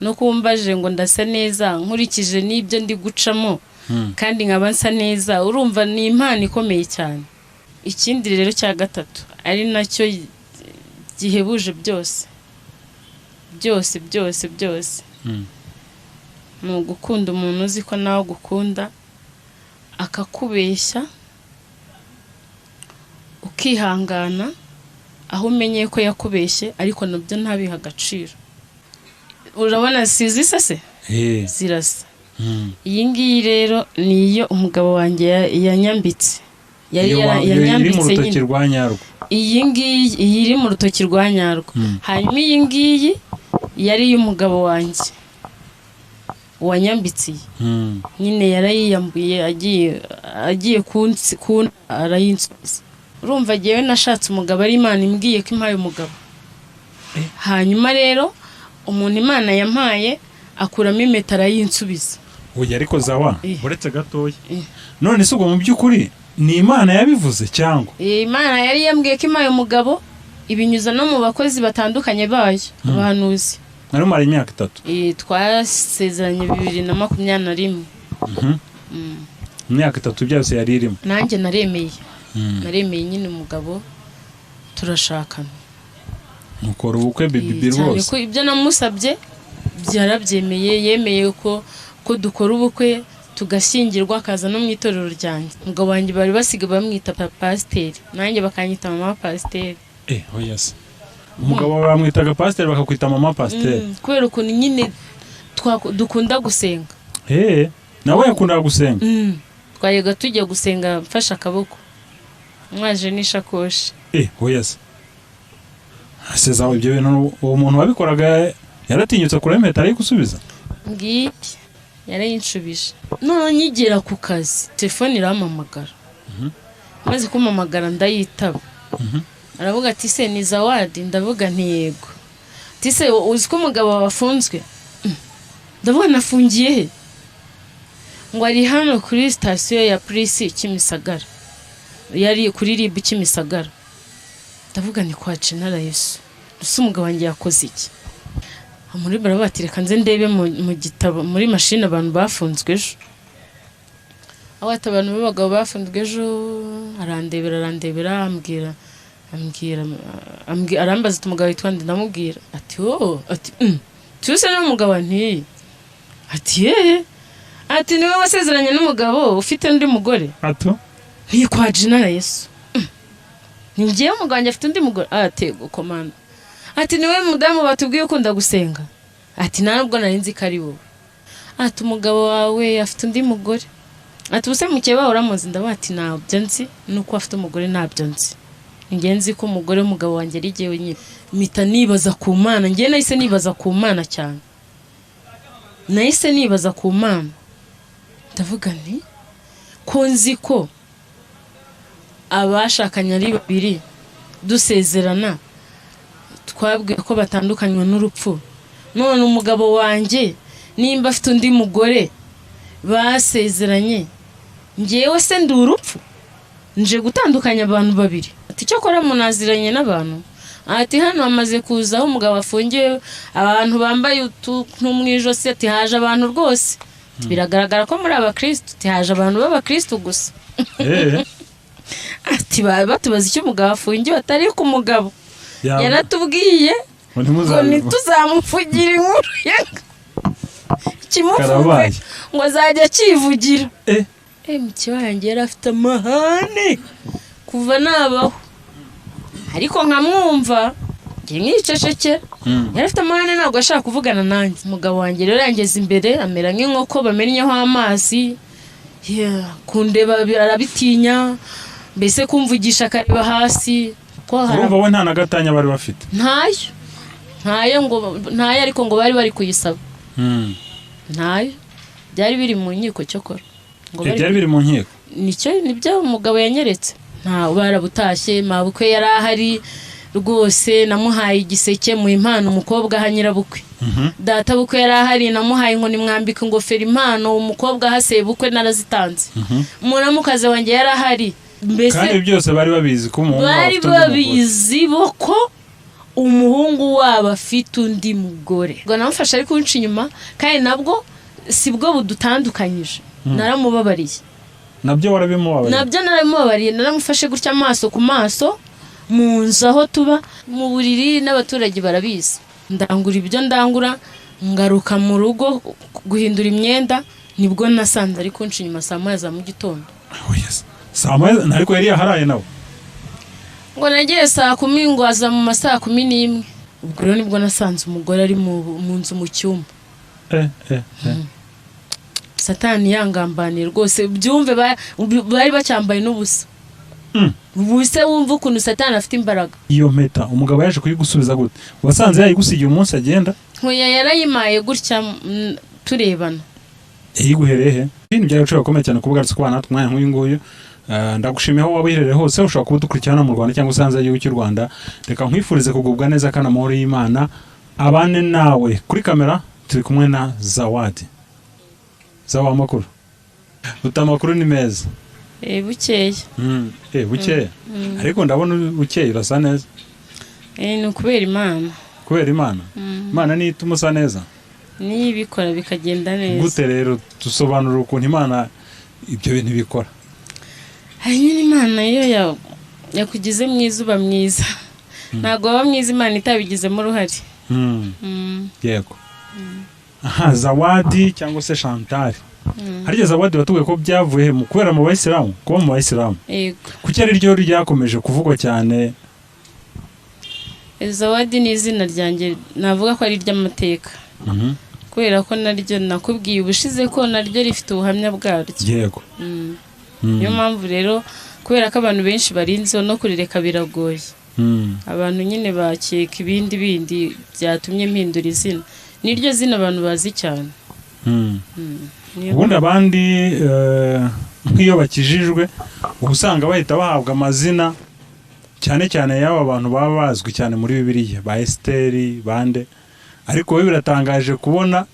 No kumbaje ngo ndasa neza nkurikije n'ibyo ndi gucamo kandi nkaba nsa neza, urumva ni impano ikomeye cyane. Ikindi rero cya gatatu, ari nacyo gihebuje byose byose byose byose, ni ugukunda umuntu uzi ko nawe agukunda, akakubeshya ukihangana aho umenyeye ko yakubeshye, ariko nabyo ntabihe agaciro. Urabona sizi se? Eh. Zirasa. Iyi ngiyi rero ni iyo umugabo wanjye yanyambitse, yari Iyo iyo iri mu yanyambitse rutoki nyine. rwa nyarwo. Iyi ngiyi, iyi iri mu rutoki rwa nyarwo. Hanyuma iyi ngiyi yari iy'umugabo wanjye wanyambitse iyi. Nyine yarayiyambuye agiye kunsi kun arayinsubiza. Urumva jyewe nashatse umugabo ari Imana imbwiye ko impaye umugabo. Hanyuma rero umuntu Imana yampaye akuramo impeta arayinsubiza. Oya, ariko Zawa, Eh. uretse gatoya. Eh. None se ubwo mu by'ukuri ni Imana yabivuze cyangwa? Imana yari yambwiye ko impaye umugabo, ibinyuza no mu bakozi batandukanye bayo, abahanuzi. Nari umara imyaka 3. Twasezeranye 2021. Imyaka 3 byose yari irimo. Nanjye naremeye, naremeye nyine umugabo turashakana. Mukora ubukwe bibi. Cyane. Rwose. Ko ibyo namusabye byarabyemeye, yemeye ko dukora ubukwe tugashyingirwa, akaza no mu itorero ryanjye. Umugabo wanjye bari basigaye bamwita pasiteri, nanjye bakanyita mama pasiteri. Eh, oya se, umugabo wawe bamwitaga pasiteri, bakakwita mama pasiteri? Kubera ukuntu nyine dukunda gusenga. Eh, nawe yakundaga gusenga? Twajyaga tujya gusenga mfashe akaboko, mwaje n'ishakoshi. Eh, oya se, ese Zawe, ibyo bintu uwo muntu wabikoraga yaratinyutse kure impeta arayigusubiza? Ngiyi yarayinshubije. None nkigera ku kazi telefone irampamagara. Maze kumpamagara ndayitaba. Aravuga ati: "Se ni Zawadi?" Ndavuga nti: "Yego." Ati: "Se uzi ko umugabo wawe afunzwe?" Ndavuga: "Nafungiye he?" Ngo ari hano kuri sitasiyo ya polisi Kimisagara, yari kuri RIB Kimisagara. Ndavuga ni kwa Jenara Yesu, ese umugabo wanjye yakoze iki? Muri baravuga ati: "Reka nze ndebe mu gitabo, muri mashini, abantu bafunzwe ejo." Aho ati: "Abantu b'abagabo bafunzwe ejo." Arandebera, arandebera, ambwira, arambaza ati: "Umugabo witwa nde?" Ndamubwira. Ati: "Oh." Ati: "Tuse n'umugabo?" Nti, ati: "Yeee." Ati: "Niwe wasezeranye n'umugabo ufite undi mugore?" Ato. Ntikwa Jenara Yesu. Ni njyewe, umugabo wanjye afite undi mugore? Ati: "Komanda." Ati: "Niwe mudamu batubwiye ukunda gusenga?" Ati: "Nta nubwo nari nzi ko ari wowe." Ati: "Umugabo wawe afite undi mugore." Ati: "Ubuse mukeba wawe uramuzi?" Ndavuga ati: "Ntabyo nzi, nuko afite umugore ntabyo nzi. Njye nzi ko umugore w'umugabo wanjye ari jyewe nyine." Mpita nibaza ku Mana. Njye nahise nibaza ku Mana cyane, nahise nibaza ku Mana. Ndavuga nti: "Ko nzi ko abashakanye ari babiri dusezerana twabwiwe ko batandukanywa n'urupfu, none umugabo wanjye nimba afite undi mugore basezeranye, ngewe se ndi urupfu nje gutandukanya abantu babiri?" Ati: "Cyakora munaziranye n'abantu." Ati: "Hano hamaze kuza aho umugabo afungiwe abantu bambaye utuntu mu ijosi." Ati: "Haje abantu rwose." Ati: "Biragaragara ko muri abakirisitu." Ati: "Haje abantu b'abakirisitu gusa." Eh. Ati: "Baba batubaza icyo umugabo afungiwe." Atari ku mugabo yaratubwiye ngo ngo ntimuzabivuge. Ntituzamuvugira inkuru ye kimuvuge. Karabaye. Ngo azajya akivugira. Eh. Eh, mukeba yanjye yari afite amahane kuva nabaho, ariko nkamwumva njye nkicecekera. Yari afite amahane, ntabwo ashaka kuvugana nanjye. Umugabo wanjye rero yangeze imbere amera nk'inkoko bamennyeho amazi. Yeah, kundeba arabitinya, mbese kumvugisha akareba hasi ko hari. Urumva we nta na gatanya bari bafite? Ntayo, ntayo, ngo ntayo, ariko ngo bari bari kuyisaba. Ntayo, byari biri mu nkiko cyokora ngo Eh, bari byari biri mu nkiko? Nicyo, nibyo umugabo yanyeretse. Nta barabutashye, mabukwe yari ahari rwose, namuhaye igiseke mu impano umukobwa aha nyirabukwe. Data bukwe yari ahari, namuhaye inkoni, mwambika ingofero, impano umukobwa aha sebukwe narazitanze. Muramukazi wanjye yari ahari, mbese. Kandi byose bari babizi ko umuhungu wabo Bari afite undi mugore. babizi bo ko. Umuhungu wabo afite undi mugore, ngo namufashe ari kunca inyuma, kandi nabwo si bwo budutandukanyije, naramubabariye. Nabyo warabimubabariye? Nabyo naramubabariye. Naramufashe gutya amaso ku maso mu nzu aho tuba mu buriri, n'abaturage barabizi. Ndangura ibyo ndangura, ngaruka mu rugo guhindura imyenda, nibwo nasanze ari kunca inyuma saa 1 za mu gitondo. Oh, yes. Saa 1, ariko yari yaharaye nawe? Ngo nagiye saa 10, ngo aza mu ma saa 11. Ubwo rero nibwo nasanze umugore ari mu nzu mu cyumba. Eh, eh, eh. Satani yangambaniye rwose, byumve, bari bacyambaye n'ubusa. Ubu se wumva ukuntu Satani afite imbaraga? Iyo mpeta umugabo yaje kuyigusubiza gute? Wasanze yayigusigiye umunsi agenda? Nkuya, yarayimaye gutya, turebana. Yayiguhereye he? Ibintu by'agaciro gakomeye cyane kuba ugarutse kubana natwe umwanya nk'uyu nguyu. Ndagushimiye aho waba uherereye hose, ushobora kuba udukurikirana mu Rwanda cyangwa se hanze y'igihugu cy'u Rwanda. Reka nkwifurize kugubwa neza kandi amahoro y'Imana abane nawe. Kuri kamera turi kumwe na Zawadi. Zawa, amakuru? Uta amakuru ni meza? Bukeye. Bukeye, ariko ndabona ukeye, urasa neza. Ni ukubera Imana. Kubera Imana? Imana niyo ituma usa neza? Niyo ibikora bikagenda neza. Gute rero? Dusobanurira ukuntu Imana ibyo bintu bikora. Hari nyine Imana iyo yakugize mwiza uba mwiza, ntabwo waba mwiza Imana itabigizemo uruhare. Yego. Aha, Zawadi cyangwa se Chantal, harya Zawadi watubwiye ko byavuye he? Mu kubera mu bayisilamu, kuba mu bayisilamu? Yego. Kuki ari ryo ryakomeje kuvugwa cyane? Zawadi ni izina ryanjye, navuga ko ari iry'amateka, kubera ko naryo nakubwiye ubushize ko naryo rifite ubuhamya bwaryo. Niyo mpamvu rero, kubera ko abantu benshi barinzeho, no kurireka biragoye. Abantu nyine bakeka ibindi bindi byatumye mpindura izina. Niryo zina abantu bazi cyane. Niyo. Ubundi abandi nk'iyo bakijijwe uba usanga bahita bahabwa amazina cyane cyane y'aba bantu baba bazwi cyane muri Bibiliya, ba Esiteri bande, ariko wowe biratangaje kubona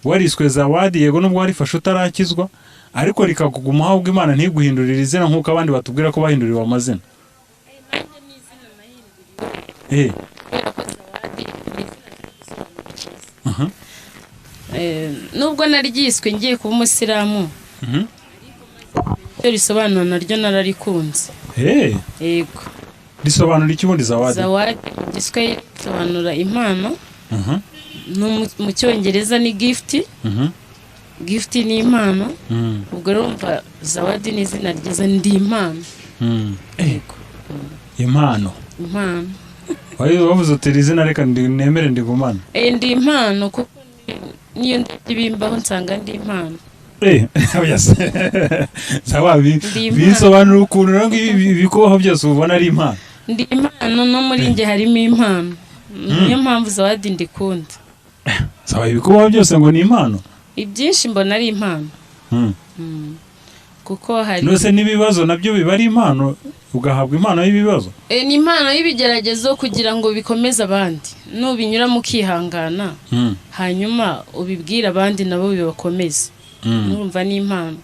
wariswe Zawadi. Yego, nubwo warifashe utarakizwa, ariko rikakugumaho, ahubwo Imana ntiguhindurire izina nk'uko abandi batubwira ko bahinduriwe amazina. Kubera ko Zawadi ni izina risobanura icyiza. Nubwo naryiswe ngiye kuba umusilamu, icyo risobanura naryo nararikunze. Yego. Risobanura iki ubundi, Zawadi? Zawadi mu Giswahili risobanura impano. No mu Cyongereza ni gift. Gift ni impano. Ubwo rero urumva Zawadi ni izina ryiza, ndi impano. Yego. Impano. Impano. Wari wavuze uti iri zina reka nemere ndigumane. Ndi impano kuko niyo ndebye ibimbaho nsanga ndi impano. Oya se. Sawa, Ndi impano. bisobanura ukuntu rero ibikubaho byose ubona ari impano. Ndi impano, no muri njye harimo impano, niyo mpamvu Zawadi ndikunda. Sawa, ibikubaho byose ngo ni impano? Ibyinshi mbona ari impano. Kuko hari Nose n'ibibazo nabyo biba ari impano, ugahabwa impano y'ibibazo? Ni impano y'ibigeragezo kugira ngo bikomeze abandi, nubinyuramo ukihangana, hanyuma ubibwire abandi nabo bibakomeze. Nurumva ni impano.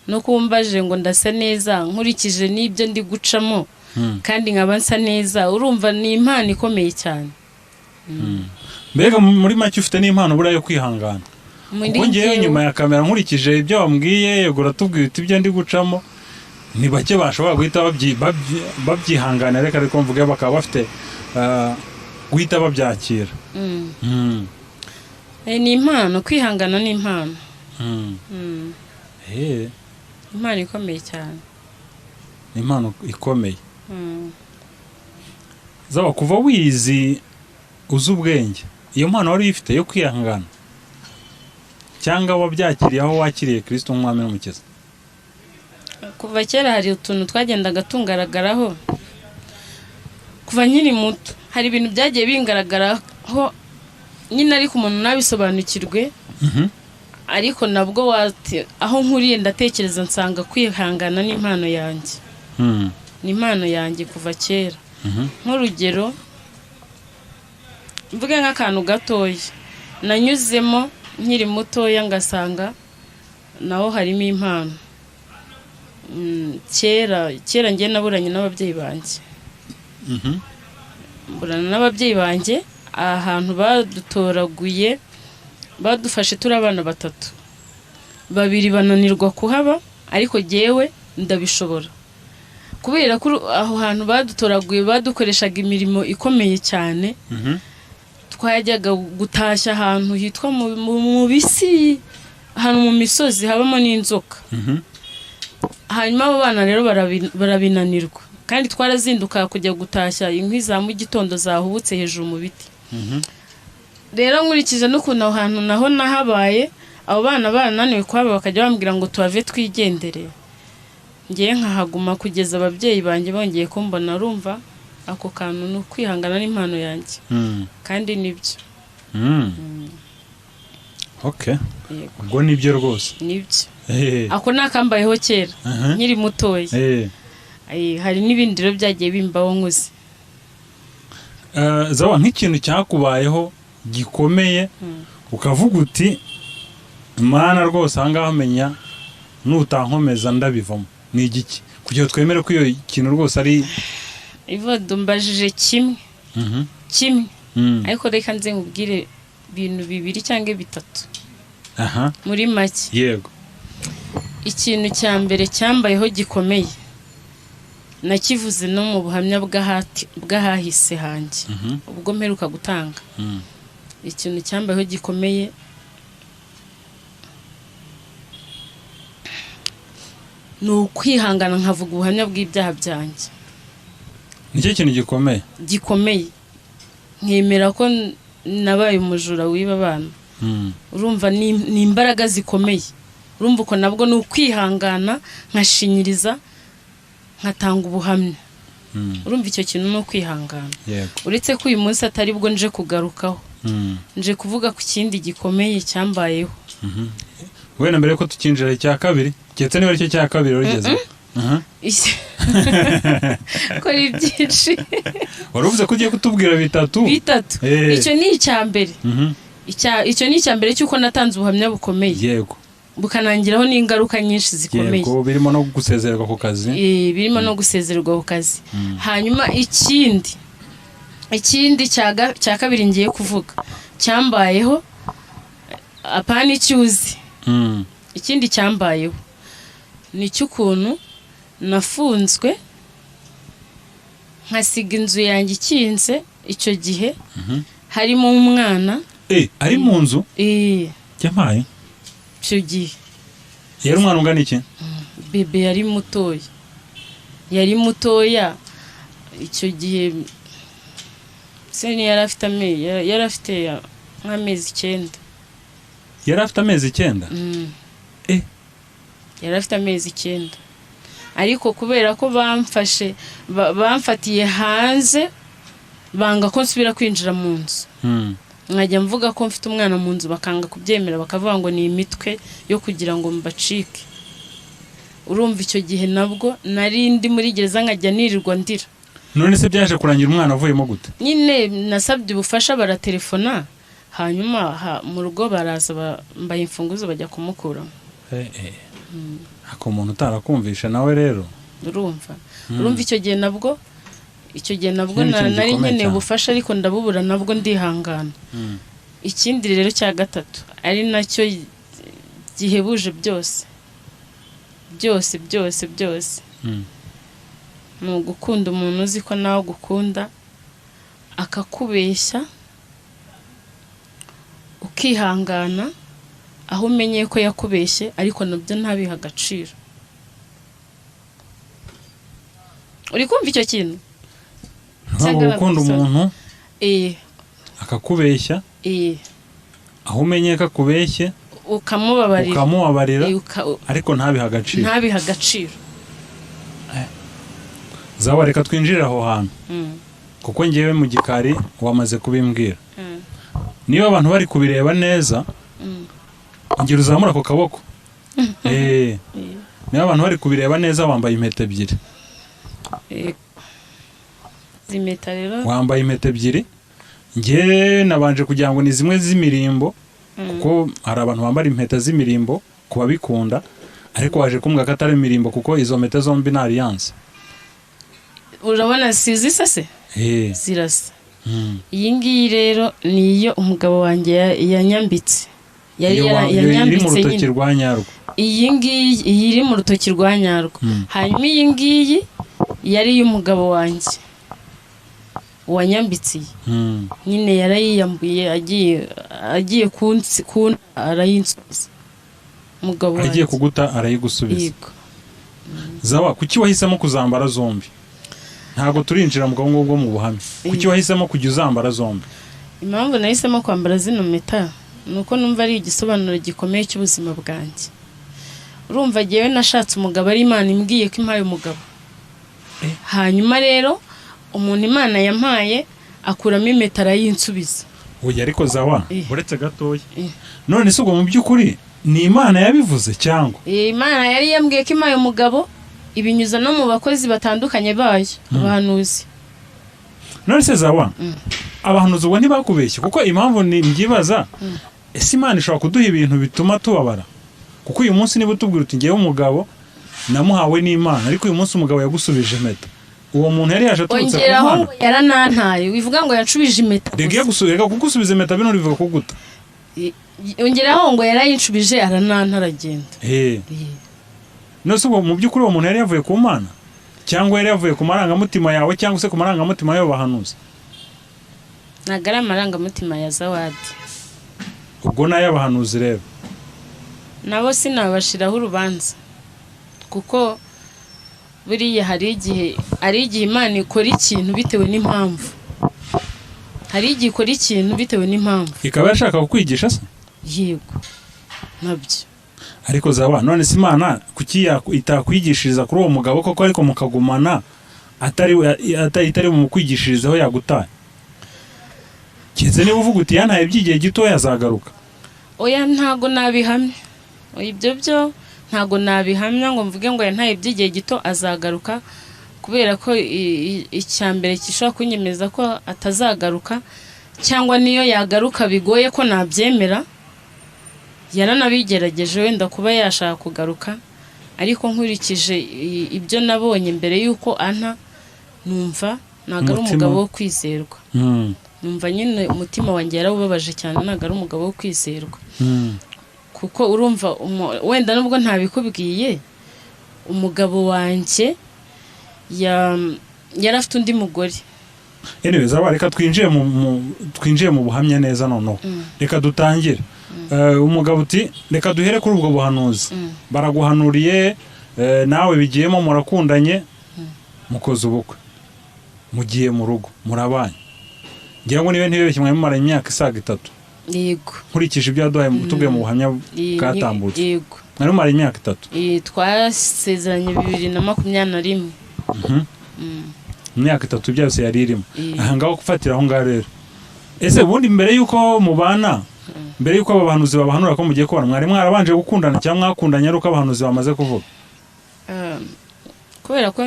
No kumbaje ngo ndasa neza nkurikije n'ibyo ndi gucamo, kandi nkaba nsa neza, urumva ni impano ikomeye cyane. Mbega muri make ufite n'impano buriya yo kwihangana? Muri Kuko ngewe njyewe- nyuma ya kamera, nkurikije ibyo wambwiye, yego uratubwira uti ibyo ndi gucamo, ni bake bashobora guhita babyihanganira, reka ariko mvuge bakaba bafite guhita babyakira. Ni impano, kwihangana ni impano. Impano ikomeye cyane. Ni impano ikomeye. Zaba kuva wizi uzi ubwenge, iyo mpano wari uyifite yo kwihangana, cyangwa wabyakiriye aho wakiriye Kristo nk'umwami n'umukiza? Kuva kera hari utuntu twagendaga tungaragaraho. Kuva nkiri muto hari ibintu byagiye bingaragaraho nyine, ariko umuntu ntabisobanukirwe. Ariko nabwo aho nkuriye ndatekereza nsanga kwihangana ni impano yanjye. Ni impano yanjye kuva kera. Nk'urugero, mvuge nk'akantu gatoya nanyuzemo nkiri mutoya, ngasanga naho harimo impano. Kera kera njye naburanye n'ababyeyi banjye. Mburana n'ababyeyi banjye ahantu badutoraguye, badufashe turi abana batatu, babiri bananirwa kuhaba, ariko jyewe ndabishobora kubera ko aho hantu badutoraguye badukoreshaga imirimo ikomeye cyane. Twajyaga gutashya ahantu hitwa mu bisi, ahantu mu misozi habamo n'inzoka. Hanyuma abo bana rero barabinanirwa, kandi twarazinduka kujya gutashya inkwi za mu gitondo zahubutse hejuru mu biti. Rero nkurikije n'ukuntu aho hantu naho nahabaye, abo bana barananiwe kuhaba, bakajya bambwira ngo tuhave twigendere, ngewe nkahaguma kugeza ababyeyi banjye bongeye kumbona. Urumva ako kantu ni ukwihangana n'impano yanjye. Kandi nibyo. Okay. Yego. Ubwo nibyo rwose. Nibyo. Ako ni akambayeho kera nkiri mutoya. Hari n'ibindi rero byagiye bimbaho nkuze. Zawa, nk'ikintu cyakubayeho gikomeye ukavuga uti: "Mana, rwose ahangaha menya nutankomeza ndabivamo," ni igiki, kugira ngo twemere ko iyo kintu rwose ari Ivodo, mbajije kimwe kimwe, ariko reka nze nkubwire ibintu bibiri cyangwa bitatu muri make. Yego. Ikintu cya mbere cyambayeho gikomeye, nakivuze no mu buhamya bw'ahahise hanjye ubwo mperuka gutanga. Ikintu cyambayeho gikomeye ni ukwihangana nkavuga ubuhamya bw'ibyaha byanjye. Nicyo kintu gikomeye? Gikomeye, nkemera ko nabaye umujura wiba abana. Urumva ni imbaraga zikomeye. Urumva uko nabwo ni ukwihangana, nkashinyiriza, nkatanga ubuhamya. Urumva icyo kintu ni ukwihangana. Uretse ko uyu munsi atari bwo nje kugarukaho, nje kuvuga ku kindi gikomeye cyambayeho. Wenda mbere ko tukinjira icya kabiri, keretse niba aricyo cya kabiri warigeze. Ko ari byinshi. Wari uvuze ko ugiye kutubwira bitatu. Bitatu. Icyo ni icya mbere. Icyo ni icya mbere cy'uko natanze ubuhamya bukomeye, bukanangiraho n'ingaruka nyinshi zikomeye. Yego, birimo no gusezererwa ku kazi. Birimo no gusezererwa ku kazi. Hanyuma ikindi cya kabiri ngiye kuvuga cyambayeho, apana icyuzi, ikindi cyambayeho ni icy'ukuntu nafunzwe nkasiga inzu yanjye ikinze icyo gihe, harimo umwana. Ari mu nzu? Yampaye. Icyo gihe. Yari umwana ungana iki? Bébé yari mutoya, yari mutoya icyo gihe. Se yari afite yari afite nk'amezi 9. Yari afite amezi 9? Mm. Yari afite amezi 9, ariko kubera ko bamfashe, bamfatiye hanze, banga ko nsubira kwinjira mu nzu, nkajya mvuga ko mfite umwana mu nzu, bakanga kubyemera, bakavuga ngo ni imitwe yo kugira ngo mbacike. Urumva icyo gihe nabwo nari ndi muri gereza, nkajya nirirwa ndira. None se byaje kurangira umwana avuyemo gute? Nyine nasabye ubufasha, baratelefona, hanyuma mu rugo baraza, mbaha imfunguzo, bajya kumukuramo. Ako umuntu utarakumvisha nawe rero. Urumva icyo gihe nabwo Ikindi kintu nari gikomeye nkeneye cyane. ubufasha, ariko ndabubura, nabwo ndihangana. Ikindi rero cya gatatu, ari nacyo gihebuje byose byose byose byose, ni ugukunda umuntu uzi ko nawe agukunda, akakubeshya, ukihangana aho umenyeye ko yakubeshye, ariko nabyo ntabihe agaciro. Uri kumva icyo kintu? Ntabwo Cyangwa gukunda nabwo umuntu akakubeshya, aho umenye ko akubeshye ukamubabarira, ukamubabarira, ariko ntabihe agaciro. Ntabihe agaciro. Zawa, reka twinjire aho hantu, kuko ngewe mu gikari wamaze kubimbwira. Niba abantu bari kubireba neza, ongera uzamura ako kaboko. Niba abantu bari kubireba neza, wambaye impeta ebyiri. Izi mpeta rero. Wambaye impeta ebyiri. Nge nabanje kugira ngo ni zimwe z'imirimbo, kuko hari abantu bambara impeta z'imirimbo ku babikunda, ariko waje kumbwira ko atari imirimbo, kuko izo mpeta zombi ni alliance. Urabona si zisa se? Eh. Zirasa. Iyi ngiyi rero ni iyo umugabo wanjye yanyambitse. Yari Iyo iyo iri mu yanyambitse rutoki nyine. rwa nyarwo. Iyi ngiyi, iyi iri mu rutoki rwa nyarwo. Hanyuma iyi ngiyi yari iy'umugabo wanjye wanyambitse iyi. Nyine yarayiyambuye agiye kunta arayinsubiza, umugabo Agiye wanjye. kuguta arayigusubiza. Yego. Zawa, kuki wahisemo kuzambara zombi? Ntabwo turinjira mu bwonko bwo mu buhamya. Kuki wahisemo kujya uzambara zombi? Impamvu nahisemo kwambara zino mpeta ni uko numva ari igisobanuro gikomeye cy'ubuzima bwanjye. Urumva, jyewe nashatse umugabo ari Imana imbwiye ko impaye umugabo. Hanyuma rero umuntu Imana yampaye akuramo impeta arayinsubiza. Oya, ariko Zawa, uretse gatoya. None se ubwo mu by'ukuri ni Imana yabivuze cyangwa? Imana yari yambwiye ko impaye umugabo, ibinyuza no mu bakozi batandukanye bayo, abahanuzi. None se Zawa, abahanuzi ubwo ntibakubeshye? Kuko impamvu ni mbyibaza, ese Imana ishobora kuduha ibintu bituma tubabara? Kuko uyu munsi niba utubwira uti ngewe umugabo namuhawe n'Imana, ariko uyu munsi umugabo yagusubije impeta, uwo muntu yari yaje aturutse ku Ongeraho Mana? ngo yaranantaye, wivuga ngo yanshubije impeta Reka, iyo gusa. reka kugusubiza impeta bino bivuga kuguta. Ongeraho ngo yarayinshubije arananta aragenda. None se ubwo mu by'ukuri uwo muntu yari yavuye ku Mana cyangwa yari yavuye ku marangamutima yawe cyangwa se ku marangamutima y'abo bahanuzi? Ntabwo ari amarangamutima ya Zawadi. Ubwo ni ay'abahanuzi rero. Nabo sinabashiraho urubanza, kuko buriya hari igihe Imana ikora ikintu bitewe n'impamvu, hari igihe ikora ikintu bitewe n'impamvu. Ikaba yashaka kukwigisha se? Yego, nabyo. Ariko Zaba, none se Imana kuki itakwigishiriza kuri uwo mugabo koko, ariko mukagumana atari itari mu kwigishirizaho yagutaye? Keretse niba uvuga uti yantaye by'igihe gitoya azagaruka. Oya, ntago nabihamya. Oya, ibyo byo ntago nabihamya ngo mvuge ngo yantaye by'igihe gito azagaruka, kubera ko icya mbere gishobora kunyemeza ko atazagaruka, cyangwa niyo yagaruka bigoye ko nabyemera, yaranabigerageje wenda kuba yashaka kugaruka, ariko nkurikije ibyo nabonye mbere y'uko anta, numva ntabwo ari Umutima. umugabo wo kwizerwa. Numva nyine umutima wanjye yarawubabaje cyane, ntabwo ari umugabo wo kwizerwa. Kuko urumva wenda nubwo ntabikubwiye, umugabo wanjye yari afite undi mugore. Anyway, Zaba, reka twinjiye mu buhamya neza noneho. Reka dutangire. Umugabo uti reka duhere kuri ubwo buhanuzi. Baraguhanuriye, nawe bigiyemo, murakundanye, mukoze ubukwe, mugiye mu rugo, murabanye. Ngira ngo niba ntibeshye mwari mumaranye imyaka isaga 3. Yego. Nkurikije ibyo yaduhaye tubwiye mu buhamya bwatambutse. Yego. Mwari mumaranye imyaka 3. Twasezeranye 2021. Imyaka 3 byose yari irimo. Aha ngaho gufatira aho ngaho rero, ese ubundi mbere y'uko mubana, mbere y'uko abo bahanuzi babahanura ko mugiye kubana, mwari mwarabanje gukundana cyangwa mwakundanye ari uko abahanuzi bamaze kuvuga? Kubera ko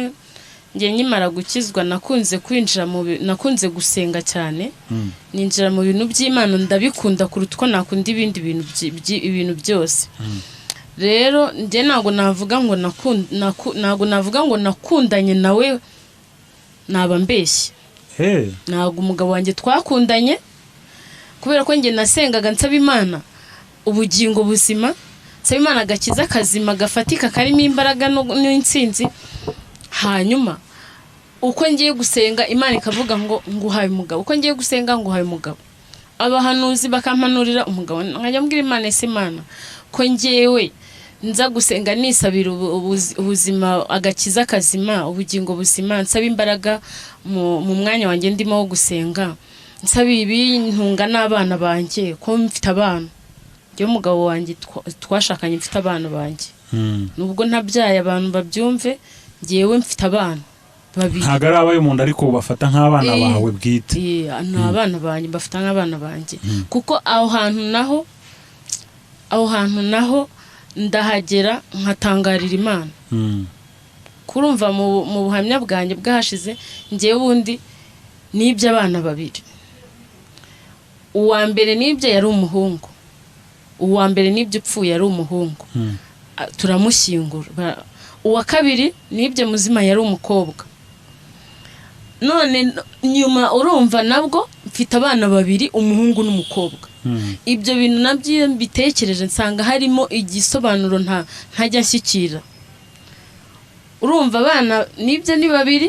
njye nkimara gukizwa nakunze kwinjira mu nakunze gusenga cyane. Ninjira mu bintu by'Imana, ndabikunda kuruta uko nakunda ibindi bintu ibintu byose. Rero njye ntabwo navuga ngo nakundanye nawe, naba mbeshye. Ntabwo umugabo wanjye twakundanye, kubera ko njye nasengaga nsaba Imana ubugingo buzima, nsaba Imana agakiza kazima gafatika karimo imbaraga n'intsinzi. Hanyuma uko ngiye gusenga, Imana ikavuga ngo nguhaye umugabo, uko ngiye gusenga nguhaye umugabo, abahanuzi bakampanurira umugabo, nkajya mbwira Imana: ese Imana, ko ngewe nza gusenga nisabira ubuzima, agakiza kazima, ubugingo buzima, nsaba imbaraga mu mwanya wanjye ndimo wo gusenga, nsaba ibintunga n'abana banjye, ko mfite abana, njyewe umugabo wanjye twashakanye mfite abana banjye. Nubwo ntabyaye, abantu babyumve, ngewe mfite abana babiri. Ntabwo ari abayo mu nda, ariko bafata nk'abana bawe bwite. Ni abana banjye, mbafata nk'abana banjye, kuko aho hantu naho ndahagera nkatangarira Imana. Kurumva mu buhamya bwanjye bwahashize, ngewe ubundi nibye abana babiri. Uwa mbere nibye yari umuhungu, uwa mbere nibye upfuye yari umuhungu. Turamushyingura. Uwa kabiri nibye muzima yari umukobwa. None nyuma urumva nabwo mfite abana babiri, umuhungu n'umukobwa. Ibyo bintu nabyo iyo mbitekereje nsanga harimo igisobanuro ntajya nshyikira. Urumva abana nibyo ni babiri,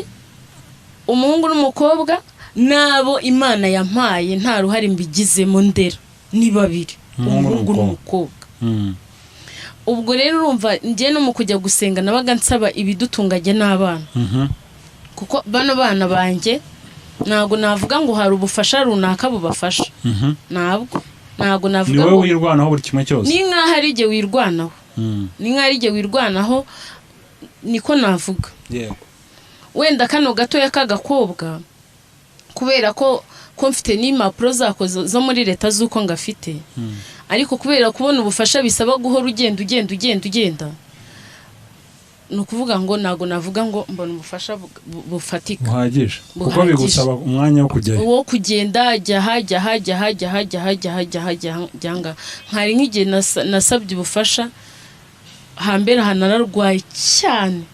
umuhungu n'umukobwa, n'abo Imana yampaye nta ruhare mbigizemo ndera ni babiri, umuhungu n'umukobwa. Ubwo rero urumva njye no mu kujya gusenga nabaga nsaba ibidutunga njye n'abana, kuko bano bana banjye ntabwo navuga ngo hari ubufasha runaka bubafasha, ntabwo navuga ni wowe ngo wirwanaho buri kimwe cyose, ni nk'aho ari igihe wirwanaho, ni nk'aho ari igihe wirwanaho, niko navuga. Wenda kano gatoya k'agakobwa, kubera ko mfite n'impapuro zako zo muri leta z'uko ngafite, ariko kubera kubona ubufasha bisaba guhora ugenda ugenda ugenda ugenda, ni ukuvuga ngo ntabwo navuga ngo mbona ubufasha bufatika buhagije, kuko bigusaba umwanya wo kujyayo, wo kugenda jya hajya hajya hajya hajya hajya hajya hajya hajya. Nkari nk'igihe nasabye ubufasha hambere aha, nararwaye cyane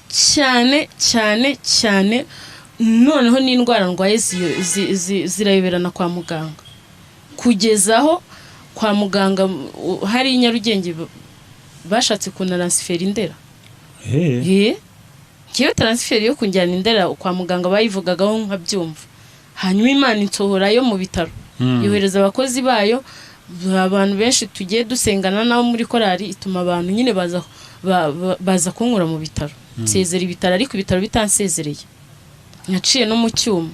cyane cyane cyane, noneho n'indwara ndwaye zirayoberana kwa muganga, kugeza aho kwa muganga hari i Nyarugenge bashatse kunaransifera Indera. Ngewe transfert yo kunjyana Indera kwa muganga bayivugagaho nkabyumva, hanyuma Imana insohorayo mu bitaro, yohereza abakozi bayo, abantu benshi tugiye dusengana nabo muri korali, ituma abantu nyine baza baza kunkura mu bitaro, nsezera ibitaro, ariko ibitaro bitansezereye, naciye no mu cyuma,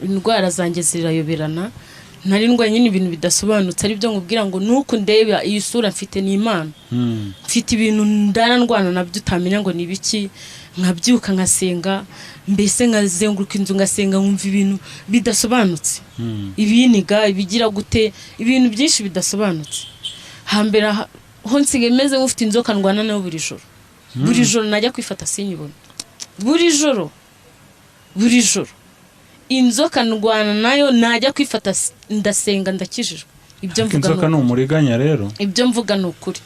indwara zanjye zirayoberana, nari ndwaye nyine ibintu bidasobanutse, aribyo nkubwira ngo nuko ndeba iyi sura mfite ni Imana. Mfite ibintu ndara ndwana nabyo utamenya ngo ni ibiki, nkabyuka nkasenga, mbese nkazenguruka inzu ngasenga, nkumva ibintu bidasobanutse, ibiniga ibigira gute, ibintu byinshi bidasobanutse. Hambere ho nsigaye meze nk'ufite inzoka ndwana nayo buri joro, buri joro najya kwifata sinyibone, buri joro buri joro inzoka ndwana nayo, najya kwifata ndasenga, ndakijijwe. Ibyo mvuga inzoka ni umuriganya rero. Ibyo mvuga ni ukuri.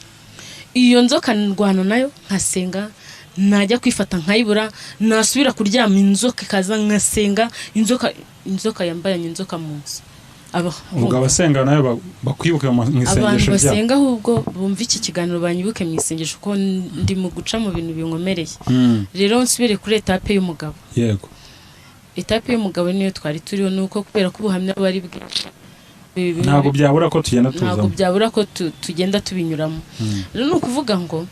Iyo nzoka ndwana nayo nkasenga, najya kwifata nkayibura, nasubira kuryama inzoka ikaza, nkasenga, inzoka yambayanye inzoka mu nzu. Ubwo abasenga nayo bakwibuke mu isengesho ryabo. Abantu basenga ahubwo bumva iki kiganiro banyibuke mu isengesho, kuko ndi mu guca mu bintu binkomereye. Rero nsubire kuri etape y'umugabo. Yego. Etape y'umugabo niyo twari turiho, nuko kubera ko ubuhamya bari bwinshi ntabwo byabura ko tugenda tuzamo, ntabwo byabura ko tugenda tubinyuramo. Rero ni ukuvuga ngo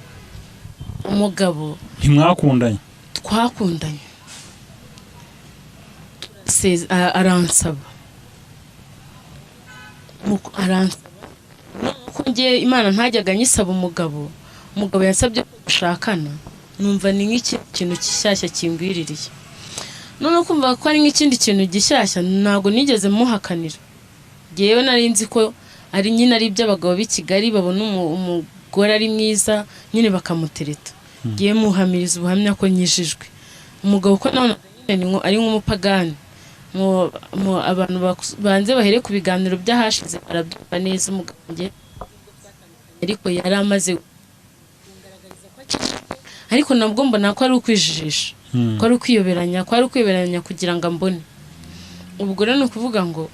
umugabo ntimwakundanye, twakundanye, aransaba, nuko ngiye Imana ntajyaga nyisaba umugabo, umugabo yansabye ko dushakana, numva ni nk'ikintu gishyashya kingwiririye. None kumva ko ari nk'ikindi kintu gishyashya, ntabwo nigeze muhakanira. Ngewe nari nzi ko ari nyine ari iby'abagabo b'i Kigali, babona umugore ari mwiza nyine bakamutereta. Ngewe muhamiriza ubuhamya ko nyijijwe. Umugabo ko none ari nk'umupagani, abantu banze bahere ku biganiro by'ahashize barabyumva neza. Umugabo njye ariko yari amaze ariko nabwo mbona ko ari ukwijijisha, ko ari ukwiyoberanya, ko ari ukwiyoberanya kugira ngo ambone. Ubwo rero ni ukuvuga ngo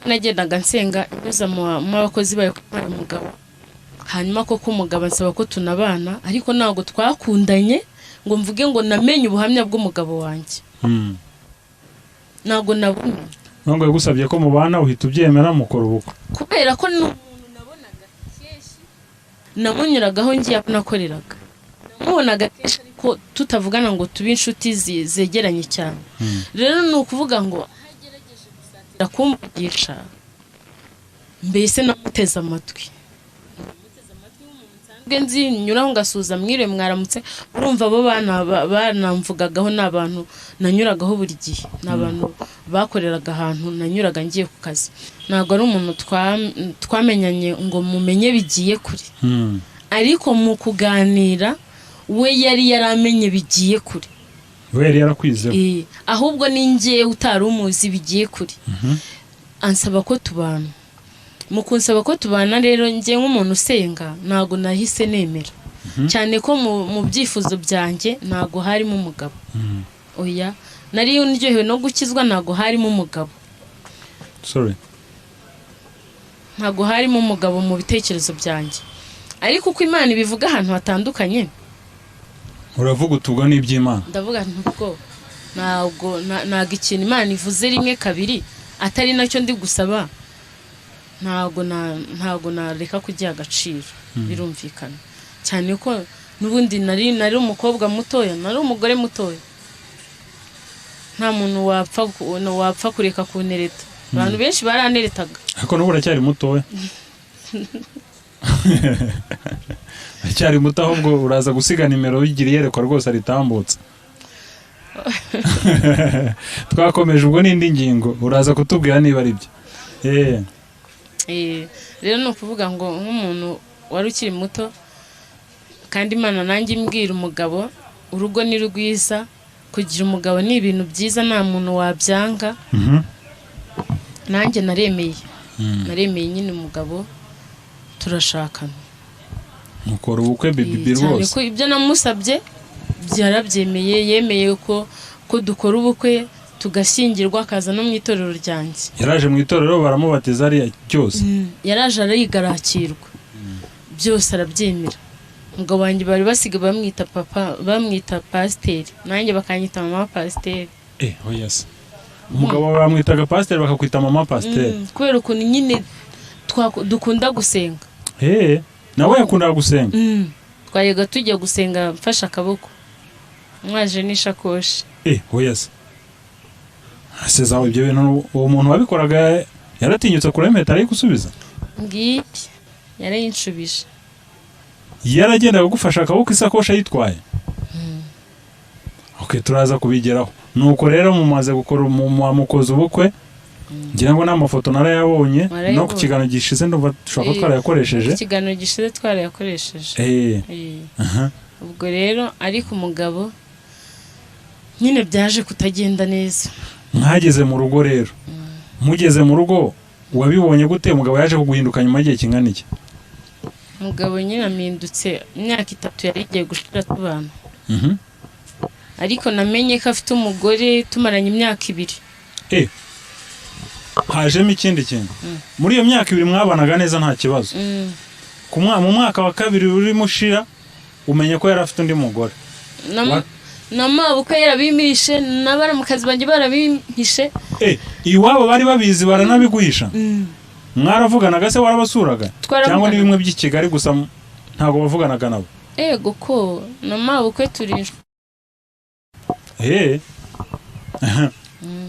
nagendaga nsenga nyuza mu bakozi bayo kuri umugabo, hanyuma koko umugabo ansaba ko tunabana, ariko ntabwo twakundanye ngo mvuge ngo namenye ubuhamya bw'umugabo wanjye. Ntabwo nabumye. Ntabwo yagusabye ko mubana uhita ubyemera mukora ubukwe? Kubera ko ni umuntu nabonaga kenshi, namunyuragaho ngiye aho nakoreraga, namubonaga kenshi ariko tutavugana ngo tube inshuti zegeranye cyane. Rero ni ukuvuga ngo agerageje gusatira kumvugisha, mbese namuteze amatwi, nzi nyuraho ngasuza mwiriwe mwaramutse, urumva abo banamvugagaho ni abantu nanyuragaho buri gihe, ni abantu bakoreraga ahantu nanyuraga ngiye ku kazi. Ntabwo ari umuntu twamenyanye ngo mumenye bigiye kure, ariko mu kuganira we yari yaramenye bigiye kure, we yari yarakwizeho, ahubwo ni njye utari umuzi bigiye kure. Ansaba ko tubana. Mu kunsaba ko tubana rero njye nk'umuntu usenga ntabwo nahise nemera, cyane ko mu byifuzo byanjye ntabwo harimo umugabo. Oya, Nari ndyohewe no gukizwa, ntabwo harimo umugabo. Sorry. Ntabwo harimo umugabo mu bitekerezo byanjye, ariko uko Imana ibivuga ahantu hatandukanye, uravuga utubwo n'iby'Imana. Ndavuga nubwo ntabwo ntabwo ikintu Imana ivuze rimwe kabiri atari nacyo ndi gusaba, ntabwo nareka kugiha agaciro. Birumvikana cyane ko n'ubundi nari umukobwa mutoya, nari umugore mutoya, nta muntu wapfa kureka kuntereta. Abantu benshi baranteretaga. Ariko n'ubu uracyari mutoya, uracyari muto, ahubwo uraza gusiga nimero ugira iyerekwa rwose aritambutse. Twakomeje ubwo n'indi ngingo, uraza kutubwira niba ari byo. Rero ni ukuvuga ngo nk'umuntu wari ukiri muto, kandi Imana nanjye imbwira umugabo, urugo ni rwiza, kugira umugabo ni ibintu byiza, nta muntu wabyanga. Nanjye naremeye nyine umugabo, turashakana, mukora ubukwe bibi rwose. Ko ibyo namusabye byarabyemeye, yemeye ko dukora ubukwe tugashyingirwa, akaza no mu itorero ryanjye. Yaraje mu itorero baramubatiza ari byose. Yaraje arigarakirwa byose arabyemera. Umugabo wanjye bari basiga bamwita papa, bamwita pasiteri, nanjye bakanyita mama pasiteri. Oh yes. Umugabo bamwitaga pasiteri bakakwita mama pasiteri. Kubera ukuntu nyine dukunda gusenga. Nawe yakundaga gusenga. Twajyaga tujya gusenga mfashe akaboko, mwaje n'ishakoshi. Oh yes. Seza ibyo bintu uwo muntu wabikoraga yaratinyutse kure impeta ari gusubiza? Ngiye yarayinshubije. Yaragendaga gufasha akaboko isakoshi ayitwaye. Okay, turaza kubigeraho. Nuko rero mumaze gukora mukoze ubukwe, ngira ngo n'amafoto narayabonye no ku kiganiro gishize ndumva dushobora ko twarayakoresheje. Ikiganiro gishize twarayakoresheje. Ubwo rero ariko umugabo nyine byaje kutagenda neza. Mwageze mu rugo rero. Mugeze mu rugo wabibonye gute? Umugabo yaje kuguhinduka nyuma y'igihe kingana iki? Umugabo nyine amindutse imyaka 3 yari igiye gushira tubana. Ariko namenye ko afite umugore tumaranye imyaka 2. Hajemo ikindi kintu. Muri iyo myaka 2 mwabanaga neza nta kibazo. Mu mwaka wa 2 urimo ushira umenye ko yari afite undi mugore. Namabukwe yarabimishe, n'abaramukazi banjye barabimpishe. Iwabo bari babizi baranabiguhisha. Mwaravuganaga se warabasuraga? Cyangwa ni bimwe by'i Kigali gusa ntago bavuganaga nabo? Ego ko namabukwe turi.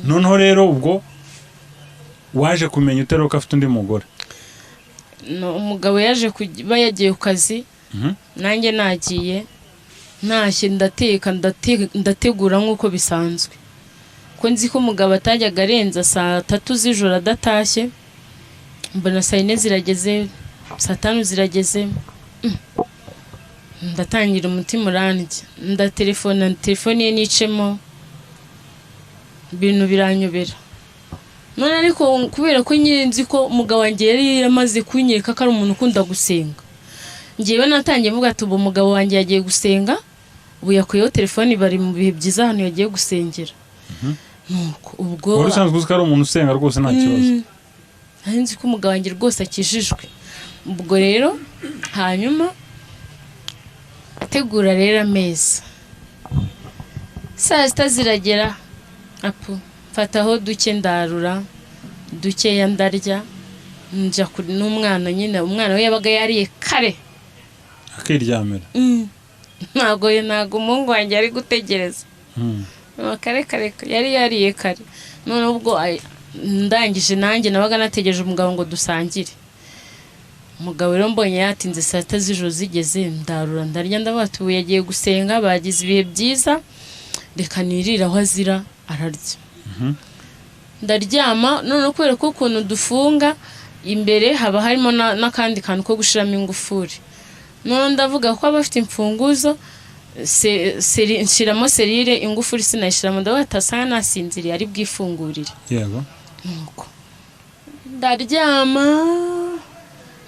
Noneho rero ubwo waje kumenya utero ko afite undi mugore? No, umugabo yaje kuba yagiye ku kazi, nanjye nagiye ntashye ndateka ndategura nkuko bisanzwe. Ko nzi ko umugabo atajyaga arenza saa 3 z'ijoro adatashye, mbona saa 4 zirageze, saa 5 zirageze, ndatangira umutima urandya, ndatelefona, telefone ye nicemo, ibintu biranyobera. None ariko kubera ko nyine nzi ko umugabo wanjye yari yaramaze kunyereka ko ari umuntu ukunda gusenga, ngewe natangiye mvuga ati ubu umugabo wanjye yagiye gusenga, ubu yakuyeho telefone, bari mu bihe byiza ahantu yagiye gusengera. Nuko ubwo wari usanzwe uzi ko ari umuntu usenga rwose nta kibazo? Nari nzi ko umugabo wanjye rwose akijijwe. Ubwo rero hanyuma ategura rero ameza, saa 6 ziragera, apu mfataho duke ndarura dukeya ndarya, njya n'umwana nyine, umwana we yabaga yariye kare akiryamira. Ntago umuhungu wanjye ari gutegereza. Kare kare yari yariye kare. None ubwo ndangije nanjye nabaga nategereje umugabo ngo dusangire. Umugabo rero mbonye yatinze saa 6 z'ijoro zigeze, ndarura ndarya, ndavuga ubu yagiye gusenga bagize ibihe byiza, reka nirire aho azira ararya. Ndaryama. None kubera ko ukuntu dufunga imbere haba harimo n'akandi kantu ko gushiramo ingufuri, none ndavuga ko abafite imfunguzo nshiramo serire, ingufuri sinayishiramo, ndavuga atasanga nasinziriye ari bwifungurire. Yego. Nuko ndaryama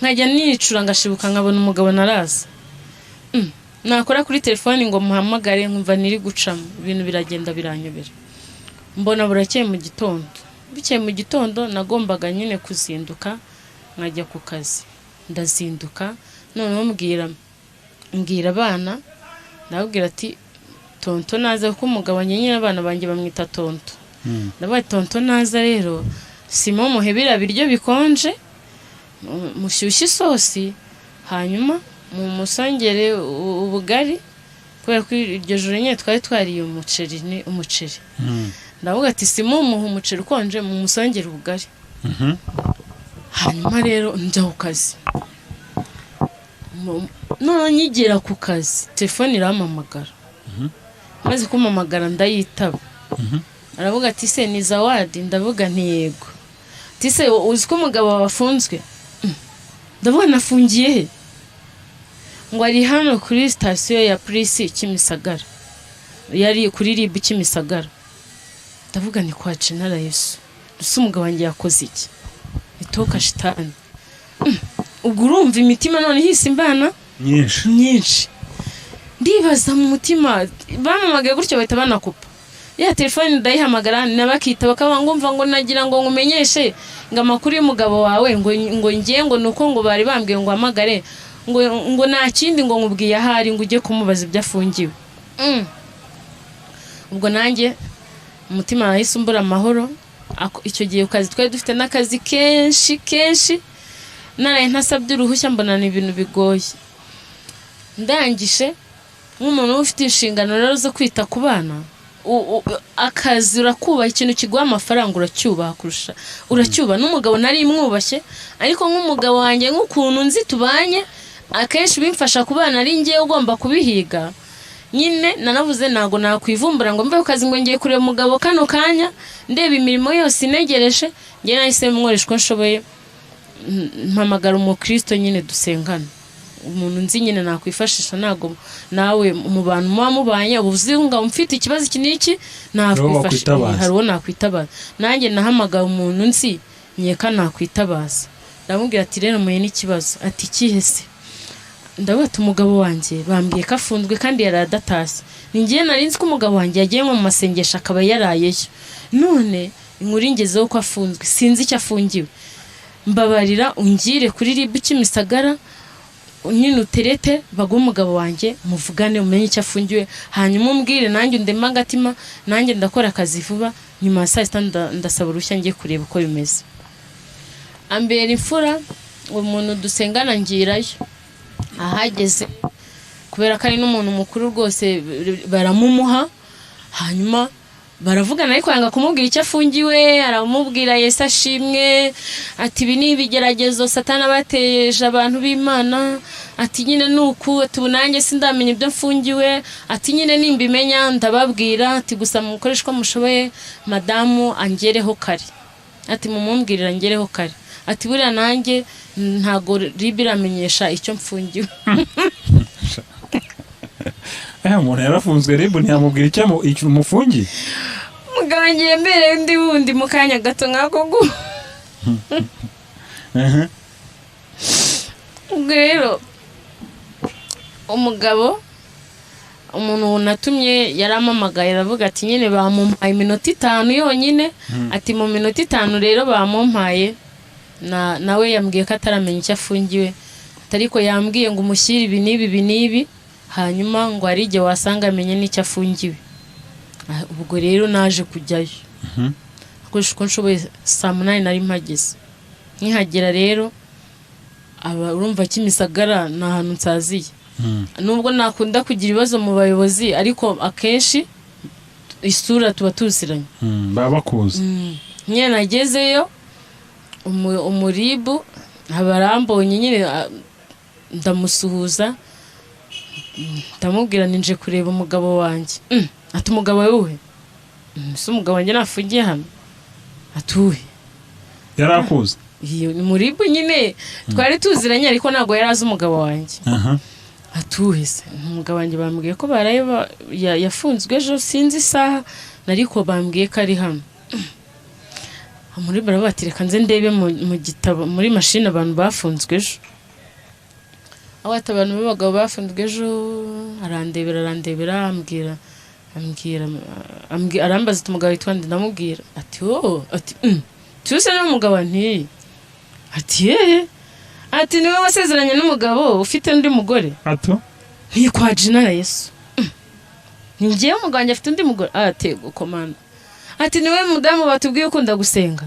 nkajya nicura ngashibuka nkabona umugabo naraza. Nakora kuri telefone ngo muhamagare nkumva niri gucamo, ibintu biragenda biranyobera. Mbona burakeye mu gitondo. Bukeye mu gitondo nagombaga nyine kuzinduka nkajya ku kazi. Ndazinduka, noneho mbwira abana, ndababwira ati tonto naza, kuko umugabo nyine abana banjye bamwita tonto. Ndabaye tonto naza rero simo muhe biriya biryo bikonje, mushyushye isosi, hanyuma mumusongere ubugari, kubera ko iryo joro nyine twari twariye umuceri, ni umuceri. Ndavuga ati simo muhe umuceri ukonje, mumusongere ubugari. Hanyuma rero njya ku kazi. Noneho nkigera ku kazi telefone irampamagara. Maze kumpamagara ndayitaba. Aravuga ati se ni Zawadi? Ndavuga nti yego. Ati se uzi ko umugabo wawe afunzwe? Ndavuga nafungiye he? Ngo ari hano kuri sitasiyo ya polisi Kimisagara, yari kuri RIB Kimisagara. Ndavuga ni kwa Jenara Yesu, ese umugabo wanjye yakoze iki? Itoka shitani. Ubwo urumva imitima none ihise imbana nyinshi myinshi. Ndibaza mu mutima, bampamagaye gutyo bahita banakupa ya telefone, ndayihamagara nabakita bakaba ngumva ngo nagira ngo nkumenyeshe ngo amakuru y'umugabo wawe, ngo ngiye ngo nuko ngo bari bambwiye ngo uhamagare, ngo nta kindi, ngo nkubwiye ahari ngo ujye kumubaza ibyo afungiwe. Ubwo nanjye umutima wahise umbura amahoro. Icyo gihe ku kazi twari dufite n'akazi kenshi kenshi, naraye ntasabye uruhushya, mbona ni ibintu bigoye. Ndangije nk'umuntu uba ufite inshingano rero zo kwita ku bana, akazi urakubaha, ikintu kiguha amafaranga uracyubaha kurusha uracyubaha. N'umugabo nari mwubashye, ariko nk'umugabo wanjye, nk'ukuntu nzi tubanye, akenshi bimfasha ku bana ari njyewe ugomba kubihiga. Nyine nanavuze ntabwo nakwivumbura ngo mve ku kazi ngo ngiye kureba umugabo kano kanya, ndeba imirimo yose inegereje. Njye nahise mworesha uko nshoboye, mpamagara umukristo nyine dusengana, umuntu nzi nyine nakwifashisha. Ntabwo nawe mu bantu muba mubanye uba uzi ngo mfite ikibazo iki n'iki nakwifashisha, wakwitabaza. Hari uwo nakwitabaza. Nanjye nahamagara umuntu nzi nkeka nakwitabaza, ndamubwira ati rero muye n'ikibazo. Ati ikihe se? Ndavuga ati umugabo wanjye bambwiye ko afunzwe kandi yaraye adatashye. Ni njye nari nzi ko umugabo wanjye yagiye nko mu masengesho akaba yarayeyo, none inkuru ingezeho ko afunzwe, sinzi icyo afungiwe. Mbabarira ungire kuri RIB Kimisagara nyine uterete baguhe umugabo wanjye muvugane, umenye icyo afungiwe, hanyuma umbwire nanjye undeme agatima, nanjye ndakora akazi vuba, nyuma ya saa sita ndasaba uruhushya njye kureba uko bimeze. Ambera imfura uwo muntu dusengana, ngirayo. Ahageze, kubera ko ari n'umuntu mukuru rwose, baramumuha, hanyuma baravugana, ariko yanga kumubwira icyo afungiwe. Aramubwira Yesu ashimwe, ati ibi ni ibigeragezo Satani abateje abantu b'Imana, ati nyine ni uku, ati ubu nanjye sindamenya ibyo mfungiwe, ati nyine nimbimenya ndababwira, ati gusa mukoreshe uko mushoboye madamu angereho kare, ati mumumbwirira angereho kare, ati buriya nanjye ntago RIB iramenyesha icyo mfungiwe. Umuntu yarafunzwe, RIB ntiyamubwira icyo umufungiye. Mugabo ngiye mbere undi wundi mu kanya gato nk'ako gu. Ubwo rero umugabo, umuntu natumye yarampamagaye, aravuga ati nyine bamumpaye iminota 5 yonyine, ati mu minota 5 rero bamumpaye, na nawe yambwiye ko ataramenya icyo afungiwe, ariko yambwiye ngo umushyire ibi n'ibi ibi n'ibi, hanyuma ngo hari igihe wasanga amenye n'icyo afungiwe. Ubwo rero naje kujyayo akoresha uko nshoboye, saa 8 nari mpageze. Nkihagera rero, aba urumva Kimisagara ni ahantu nsaziye, nubwo nakunda kugira ibibazo mu bayobozi, ariko akenshi isura tuba tuziranye. Baba bakuzi. Nyine nagezeyo, umuribu abarambonye nyine, ndamusuhuza, ndamubwira ninje kureba umugabo wanjye. Ati umugabo wawe uhe? Ese umugabo wanjye nafungiye hano? Ati uhe? Yari akuzi. Iyo ni muribu nyine twari tuziranye, ariko ntabwo yari azi umugabo wanjye. Atuhe se? Umugabo wanjye bambwiye ko baraye yafunzwe ejo, sinzi isaha, ariko bambwiye ko ari hano muri. Baravuga ati reka nze ndebe mu gitabo, muri mashini, abantu bafunzwe ejo. Aho ati abantu b'abagabo bafunzwe ejo, arandebera arandebera, ambwira Ambwira, arambaza ati umugabo witwa nde? Ndamubwira ati oh, ati tuse n'umugabo nti ati yehe, ati niwe wasezeranye n'umugabo ufite undi mugore? Ato. Ntikwa jina la Yesu. Ni njyewe, umugabo wanjye afite undi mugore? Ati komanda. Ati niwe mudamu batubwiye ukunda gusenga?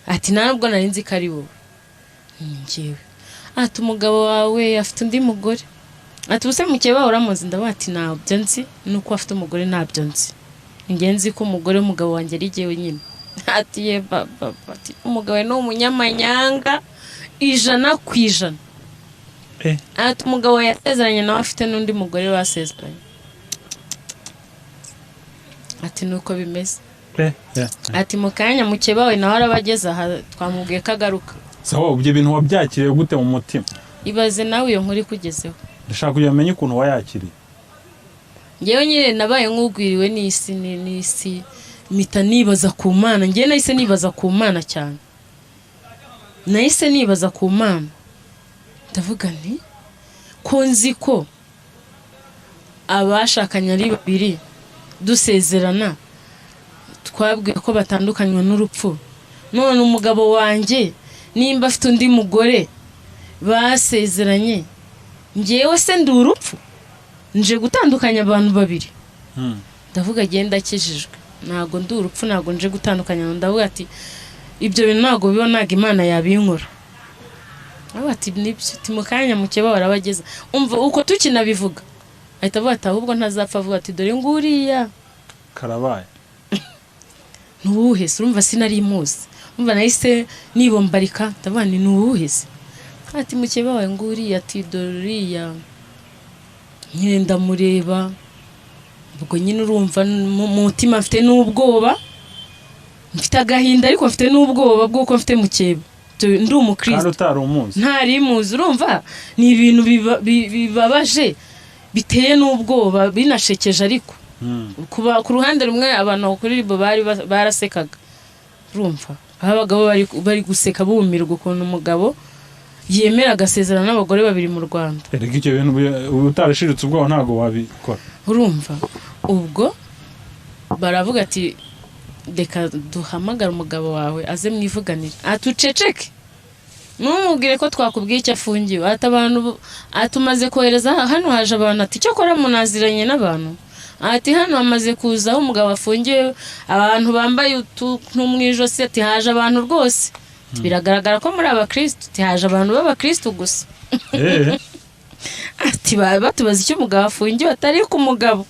Ati nta nubwo nari nzi ko ari wowe. Ni njyewe. Ati umugabo wawe afite undi mugore. Ati ubuse mukeba uramuzi? Ndavuga ati ntabyo nzi, nuko afite umugore ntabyo nzi, njye nzi ko umugore w'umugabo wanjye ari jyewe nyine. Ati ye baba, ati umugabo ni umunyamanyanga 100%. Ati umugabo yasezeranye nawe afite n'undi mugore basezeranye. Ati nuko bimeze. Ati mu kanya mukeba we nawe arabageze aha, twamubwiye ko agaruka. Sawa, ibyo bintu wabyakiriye gute mu mutima? Ibaze nawe iyo nkuru ikugezeho. Ndashaka kugira ngo umenye ukuntu wayakiriye. Ngewe nyine nabaye nk'ugwiriwe n'isi n'isi, mpita nibaza ku Mana. Ngewe nahise nibaza ku Mana cyane, nahise nibaza ku Mana, ndavuga nti ko nzi ko abashakanye ari babiri dusezerana twabwiwe ko batandukanywa n'urupfu, none umugabo wanjye nimba afite undi mugore basezeranye, ngewe se ndi urupfu nje gutandukanya abantu babiri? Ndavuga agenda akijijwe, ntabwo ndi urupfu, ntabwo nje gutandukanya. Ndavuga ati ibyo bintu ntabwo biba, ntabwo Imana yabinkora. Aravuga ati nibyo, ati mu kanya mukeba barabageza. Umva uko tukinabivuga ahita avuga ati ahubwo ntazapfa, avuga ati dore nguriya. Karabaye. Nuwuhe se? Urumva sinari muzi, urumva nahise nibombarika, ndavuga nti nuwuhe se? Ati mukeba wawe nguriya, ati dore uriya nyine. Ndamureba, ubwo nyine urumva mu mutima mfite n'ubwoba, mfite agahinda, ariko mfite n'ubwoba bw'uko mfite mukeba, ndi kandi umukristo utari umuzi. Ntari muzi. Urumva ni ibintu bibabaje, biteye n'ubwoba, binashekeje, ariko kuba ku ruhande rumwe abantu kuri ribo bari barasekaga, urumva abagabo bari guseka bumirwa ukuntu umugabo yemera agasezerana n'abagore babiri mu Rwanda. Erega icyo bintu utarashiritse ubwoba ntabwo wabikora. Urumva ubwo baravuga ati reka duhamagare umugabo wawe aze mwivuganire. Atuceceke, ntumubwire ko twakubwiye icyo afungiwe. Ati abantu atumaze kohereza hano, haje abantu, ati cyakora munaziranye n'abantu, ati hano hamaze kuza aho umugabo afungiwe abantu bambaye utuntu mu ijosi, ati haje abantu rwose biragaragara ko muri abakirisitu, ati haje abantu b'abakirisitu gusa. Ati batubaza icyo umugabo afungiwe, atari ku mugabo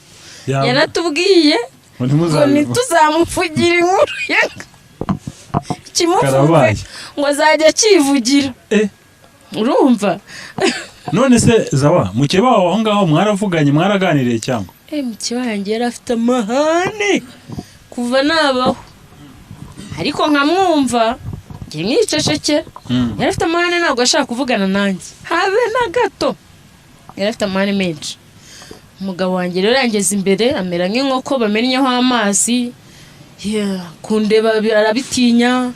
yaratubwiye ngo ngo ntimuzabivuge. Ntituzamuvugira inkuru ye kimufunze Karabaye. ngo azajya akivugira. Urumva. None se Zawa, mukeba wawe aho ngaho mwaravuganye, mwaraganiriye cyangwa? Mukeba wanjye yari afite amahane kuva nabaho, ariko nkamwumva njye nkicecekera. Yari afite amahane, ntabwo ashaka kuvugana nanjye habe na gato, yari afite amahane menshi. Umugabo wanjye rero yangeze imbere amera nk'inkoko bamennyeho amazi. Yeah, kundeba arabitinya,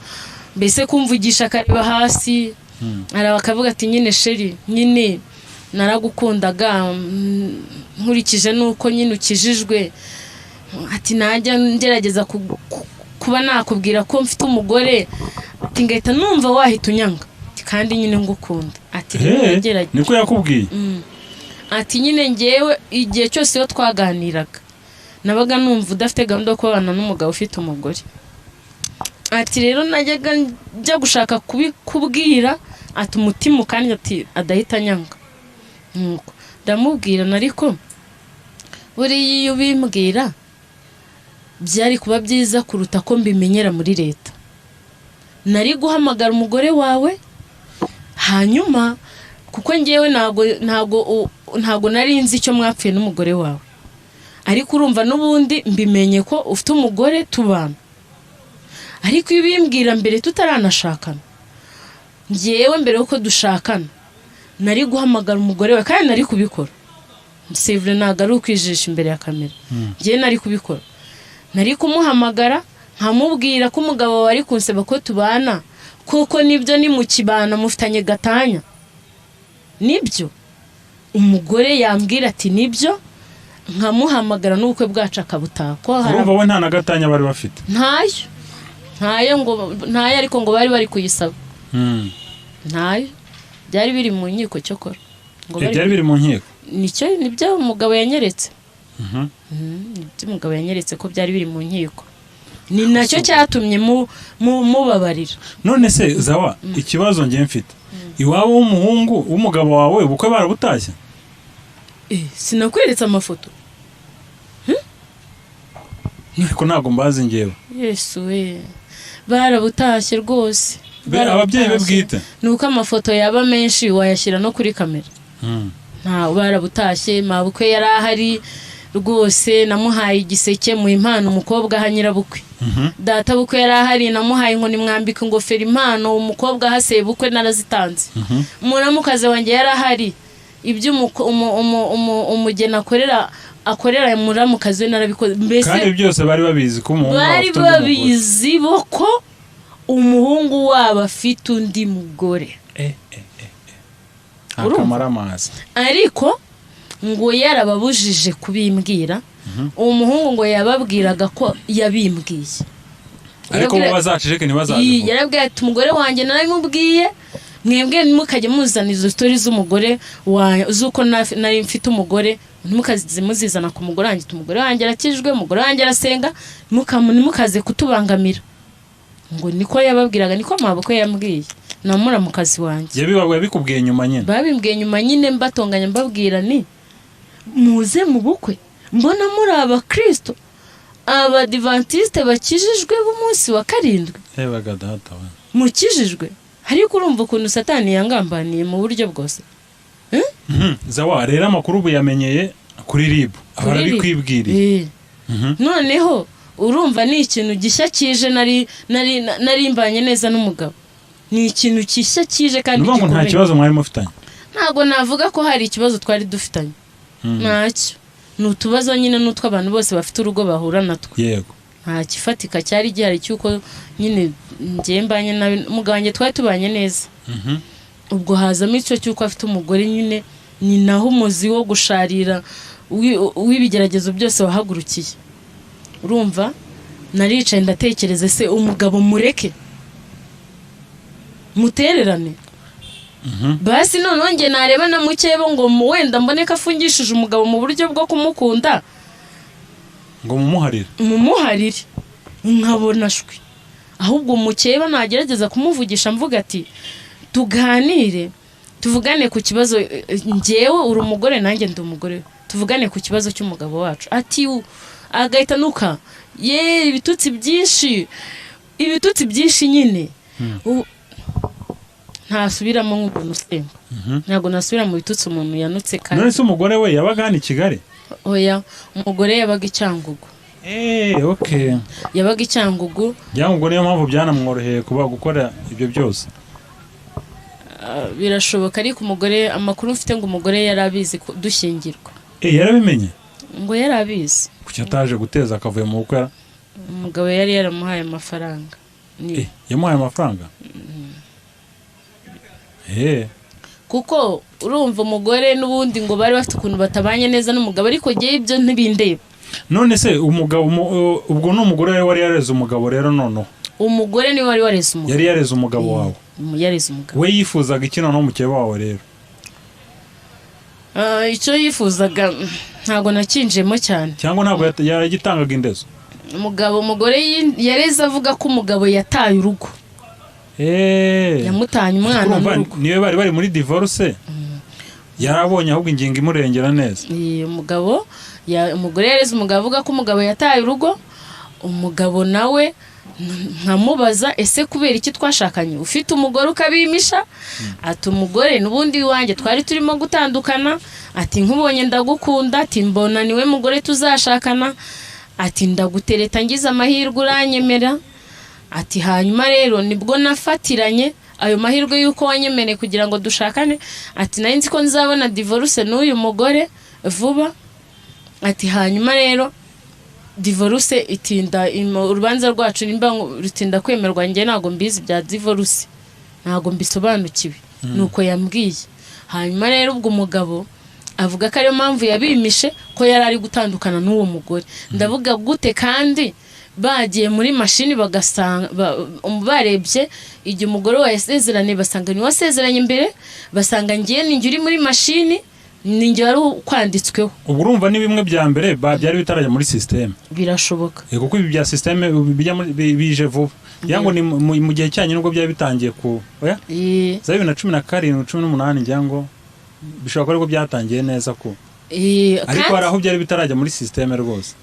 mbese kumvugisha akareba hasi, araba akavuga ati nyine chérie, nyine naragukundaga, nkurikije nuko nyine ukijijwe, ati najya ngerageza kuba nakubwira ko mfite umugore, ati ngahita numva wahita unyanga. Ati, kandi nyine ngukunda, ati rero ngerageza. Niko yakubwiye? Ati nyine ngewe igihe cyose iyo twaganiraga nabaga numva udafite gahunda yo kubana n'umugabo ufite umugore. Ati rero najyaga njya gushaka kubikubwira, ati umutima ukanya, ati adahita anyanga. Nuko ndamubwira, ariko buriya iyo ubimbwira byari kuba byiza kuruta ko mbimenyera muri leta. Nari guhamagara umugore wawe hanyuma, kuko ngewe ntabwo nari nzi icyo mwapfuye n'umugore wawe, ariko urumva n'ubundi mbimenye ko ufite umugore tubana. Ariko iyo ubimbwira mbere tutaranashakana, ngewe mbere yuko dushakana nari guhamagara umugore wawe, kandi nari kubikora. Sevure, ntabwo ari ukwijisha imbere ya kamera, ngewe nari kubikora, nari kumuhamagara nkamubwira ko umugabo wawe ari kunsaba ko tubana, kuko nibyo ni mu kibana mufitanye gatanya. Nibyo umugore yambwira ati nibyo, Nkamuhamagara n'ubukwe bwacu akabutaha ko hari. Urumva we nta na gatanya bari bafite? Ntayo, ntayo, ngo ntayo, ariko ngo bari kuyisaba. Ntayo, byari biri mu nkiko cyokora ngo Byari biri mu nkiko? Nicyo, nibyo umugabo yanyeretse. Nibyo umugabo yanyeretse, ko byari biri mu nkiko, ni nacyo cyatumye mubabarira. None se Zawa, ikibazo njye mfite, iwabo w'umuhungu w'umugabo wawe ubukwe barabutashye? Sinakweretse amafoto? Ariko ntabwo mbazi njyewe. Yesu we, barabutashye rwose. Ababyeyi be Barabutashye. bwite? Ni uko amafoto yaba menshi, wayashyira no kuri kamera. Nta, barabutashye, mabukwe yari ahari rwose, namuhaye igiseke mu impano umukobwa aha nyirabukwe. Data bukwe yari ahari, namuhaye inkoni, mwambika ingofero, impano umukobwa aha sebukwe narazitanze. Muramukazi wanjye yari ahari, ibyo umugeni akorera muramukazi we narabikoze mbese. Kandi byose bari babizi ko umuhungu wabo Bari afite undi mugore. babizi bo ko umuhungu wabo afite undi mugore. Urumva? Akamaramaza. Ariko ngo yarababujije kubimbwira. Uwo muhungu ngo yababwiraga ko yabimbwiye. Ariko bo bazaceceke, ntibazabivuge. Yarabwiye ati: "Umugore wanjye narabimubwiye, mwebwe ntimukajye muzana izo story z'umugore z'uko nari mfite umugore, ntimukaze muzizana ku mugore wanjye. Umugore wanjye arakijwe, umugore wanjye arasenga, ntimukaze kutubangamira." Ngo niko yababwiraga, niko mabukwe yambwiye na muramukazi wanjye. Yabikubwiye nyuma nyine? Babimbwiye nyuma nyine, mbatonganya, mbabwira ni muze mu bukwe, mbona muri abakristo abadivantisite bakijijwe b'umunsi wa karindwi. Ebaga data we! Mukijijwe, ariko urumva ukuntu Satani yangambaniye mu buryo bwose. Zawa, rero amakuru ubu yamenyeye kuri RIB. Kuri RIB. Barabikwibwiriye? Eh. Noneho urumva ni ikintu gishya kije, nari mbanye neza n'umugabo, ni ikintu gishya kije kandi Ni ukuvuga ngo nta gikomeye. kibazo mwari mufitanye? Ntabwo navuga ko hari ikibazo twari dufitanye. Ntacyo, ni utubazo nyine n'utwo abantu bose bafite urugo bahura natwo. Nta kifatika cyari gihari cy'uko nyine njye mbanye nabi, umugabo wanjye twari tubanye neza. Ubwo hazamo icyo cy'uko afite umugore nyine, ni naho umuzi wo gusharira w'ibigeragezo byose wahagurukiye. Urumva naricaye ndatekereza: ese umugabo mureke, mutererane? Basi noneho njye nareba na mukeba ngo wenda mbone ko afungishije umugabo mu buryo bwo kumukunda, ngo mumuharire. Mumuharire, nkabona shwi. Ahubwo mukeba nagerageza kumuvugisha, mvuga ati: "Tuganire, tuvugane ku kibazo, njyewe uri umugore nanjye ndi umugore, tuvugane ku kibazo cy'umugabo wacu." Ati agahita nuka ye ibitutsi byinshi, ibitutsi byinshi nyine. Ntasubiramo nk'umuntu usenga. Ntabwo nasubira mu bitutsi umuntu yanutse kandi. None se umugore we yabaga hano i Kigali? Oya, umugore yabaga i Cyangugu. Eh, okay. Yabaga i Cyangugu. Ubwo niyo mpamvu byanamworoheye kuba gukora ibyo byose. Ah, birashoboka, ariko umugore, amakuru mfite ngo umugore yari abizi ko dushyingirwa. Eh, yarabimenye? Ngo yari abizi. Kuki ataje guteza akavuye mu bukwe? Umugabo yari yaramuhaye amafaranga. Eh, yamuhaye amafaranga, eh. Kuko urumva umugore n'ubundi ngo bari bafite ukuntu batabanye neza n'umugabo, ariko jyewe ibyo ntibindeba. None se umugabo ubwo ni umugore wari yareze umugabo rero noneho? Umugore niwe wari wareze umugabo. Yari yareze umugabo wawe? Yareze umugabo. We yifuzaga iki noneho mukeba wawe rero? Ah, icyo yifuzaga ntabwo nakinjiyemo cyane. Cyangwa ntabwo yaragitangaga indezo? Umugore yareze avuga ko umugabo yataye urugo. Yamutanye umwana Urumva, n'urugo. niyo bari muri divorce, yarabonye ahubwo ingingo imurengera neza. Umugore yareze umugabo avuga ko umugabo yataye urugo. Umugabo nawe nkamubaza: "Ese kubera iki twashakanye ufite umugore ukabimisha?" Ati: "Umugore n'ubundi wanjye twari turimo gutandukana." Ati: "Nkubonye ndagukunda." Ati: "Mbona niwe mugore tuzashakana." Ati: "Ndagutereta, ngize amahirwe uranyemera." Ati: "Hanyuma rero nibwo nafatiranye ayo mahirwe y'uko wanyemereye kugira ngo dushakane." Ati: "Nari nzi ko nzabona divorce n'uyu mugore vuba." Ati: "Hanyuma rero divorce itinda, urubanza rwacu nimba rutinda kwemerwa." Njye ntabwo mbizi bya divorce, ntabwo mbisobanukiwe, nuko yambwiye. Hanyuma rero ubwo umugabo Avuga ko ariyo mpamvu yabimishe, ko yari ari gutandukana n'uwo mugore. Ndavuga gute kandi bagiye muri mashini bagasanga barebye igihe umugore we yasezeranye, basanga niwe wasezeranye mbere, basanga ngiye ninjye uri muri mashini, ninjye wari kwanditsweho. Ubwo urumva ni bimwe bya mbere byari bitarajya muri système. Birashoboka. Kuko ibi bya système bijya bije vuba, ngira ngo ni mu gihe cyanyu nubwo byari bitangiye ku, oya, za 2017, 18, ngira ngo bishobora kuba aribwo byatangiye neza ku, ariko hari aho byari bitarajya muri système rwose.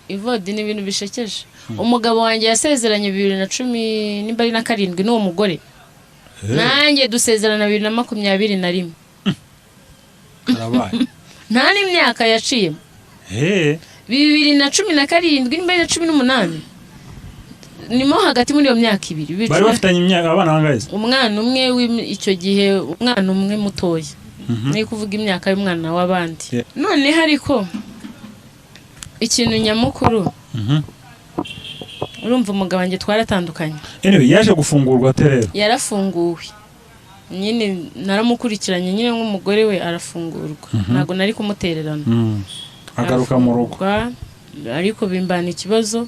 Ivodi, ni ibintu bishekeje. Umugabo wanjye yasezeranye 2010 nimba ari na karindwi n'uwo mugore, nanjye dusezerana 2021. Karabaye. Nta n'imyaka yaciyemo. 2017 nimba ari na 18, nimo hagati muri iyo myaka ibiri. Bibiri Bari cumi bafitanye imyaka, abana bangahe se? Umwana umwe icyo gihe umwana umwe mutoya, ni kuvuga imyaka y'umwana w'abandi. Noneho ariko ikintu nyamukuru, urumva umugabo wanjye twaratandukanye. Anyway, yaje gufungurwa ate rero? Yarafunguwe nyine, naramukurikiranye nyine nk'umugore we, arafungurwa, ntabwo nari kumutererana. Agaruka mu rugo. Arafungurwa, ariko bimbana ikibazo,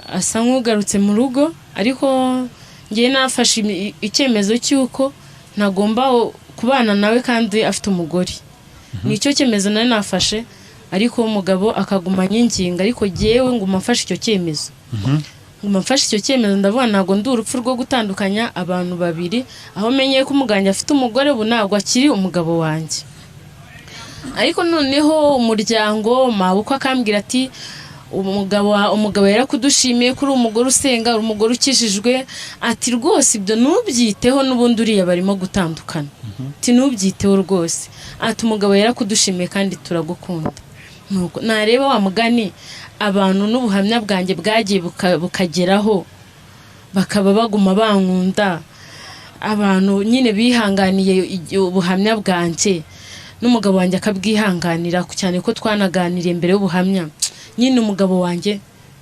asa nk'ugarutse mu rugo, ariko ngewe nafashe icyemezo cy'uko ntagomba kubana nawe kandi afite umugore. Nicyo cyemezo nari nafashe, ariko umugabo akaguma anyinginga, ariko jyewe nguma mfashe icyo cyemezo. Nguma mfashe icyo cyemezo, ndavuga ntabwo ndi urupfu rwo gutandukanya abantu babiri. Aho menyeye ko umugabo afite umugore, ubu ntabwo akiri umugabo wanjye. Ariko noneho umuryango, mabukwe akambwira ati umugabo yarakudushimiye ko uri umugore usenga, uri umugore ukijijwe, ati rwose ibyo ntubyiteho, n'ubundi uriya barimo gutandukana, ati ntubyiteho rwose, ati umugabo yarakudushimiye kandi turagukunda. Nuko nareba wa mugani abantu n'ubuhamya bwanjye bwagiye bukageraho, bakaba baguma bankunda, abantu nyine bihanganiye ubuhamya bwanjye, n'umugabo wanjye akabwihanganira, cyane ko twanaganiriye mbere y'ubuhamya. Nyine umugabo wanjye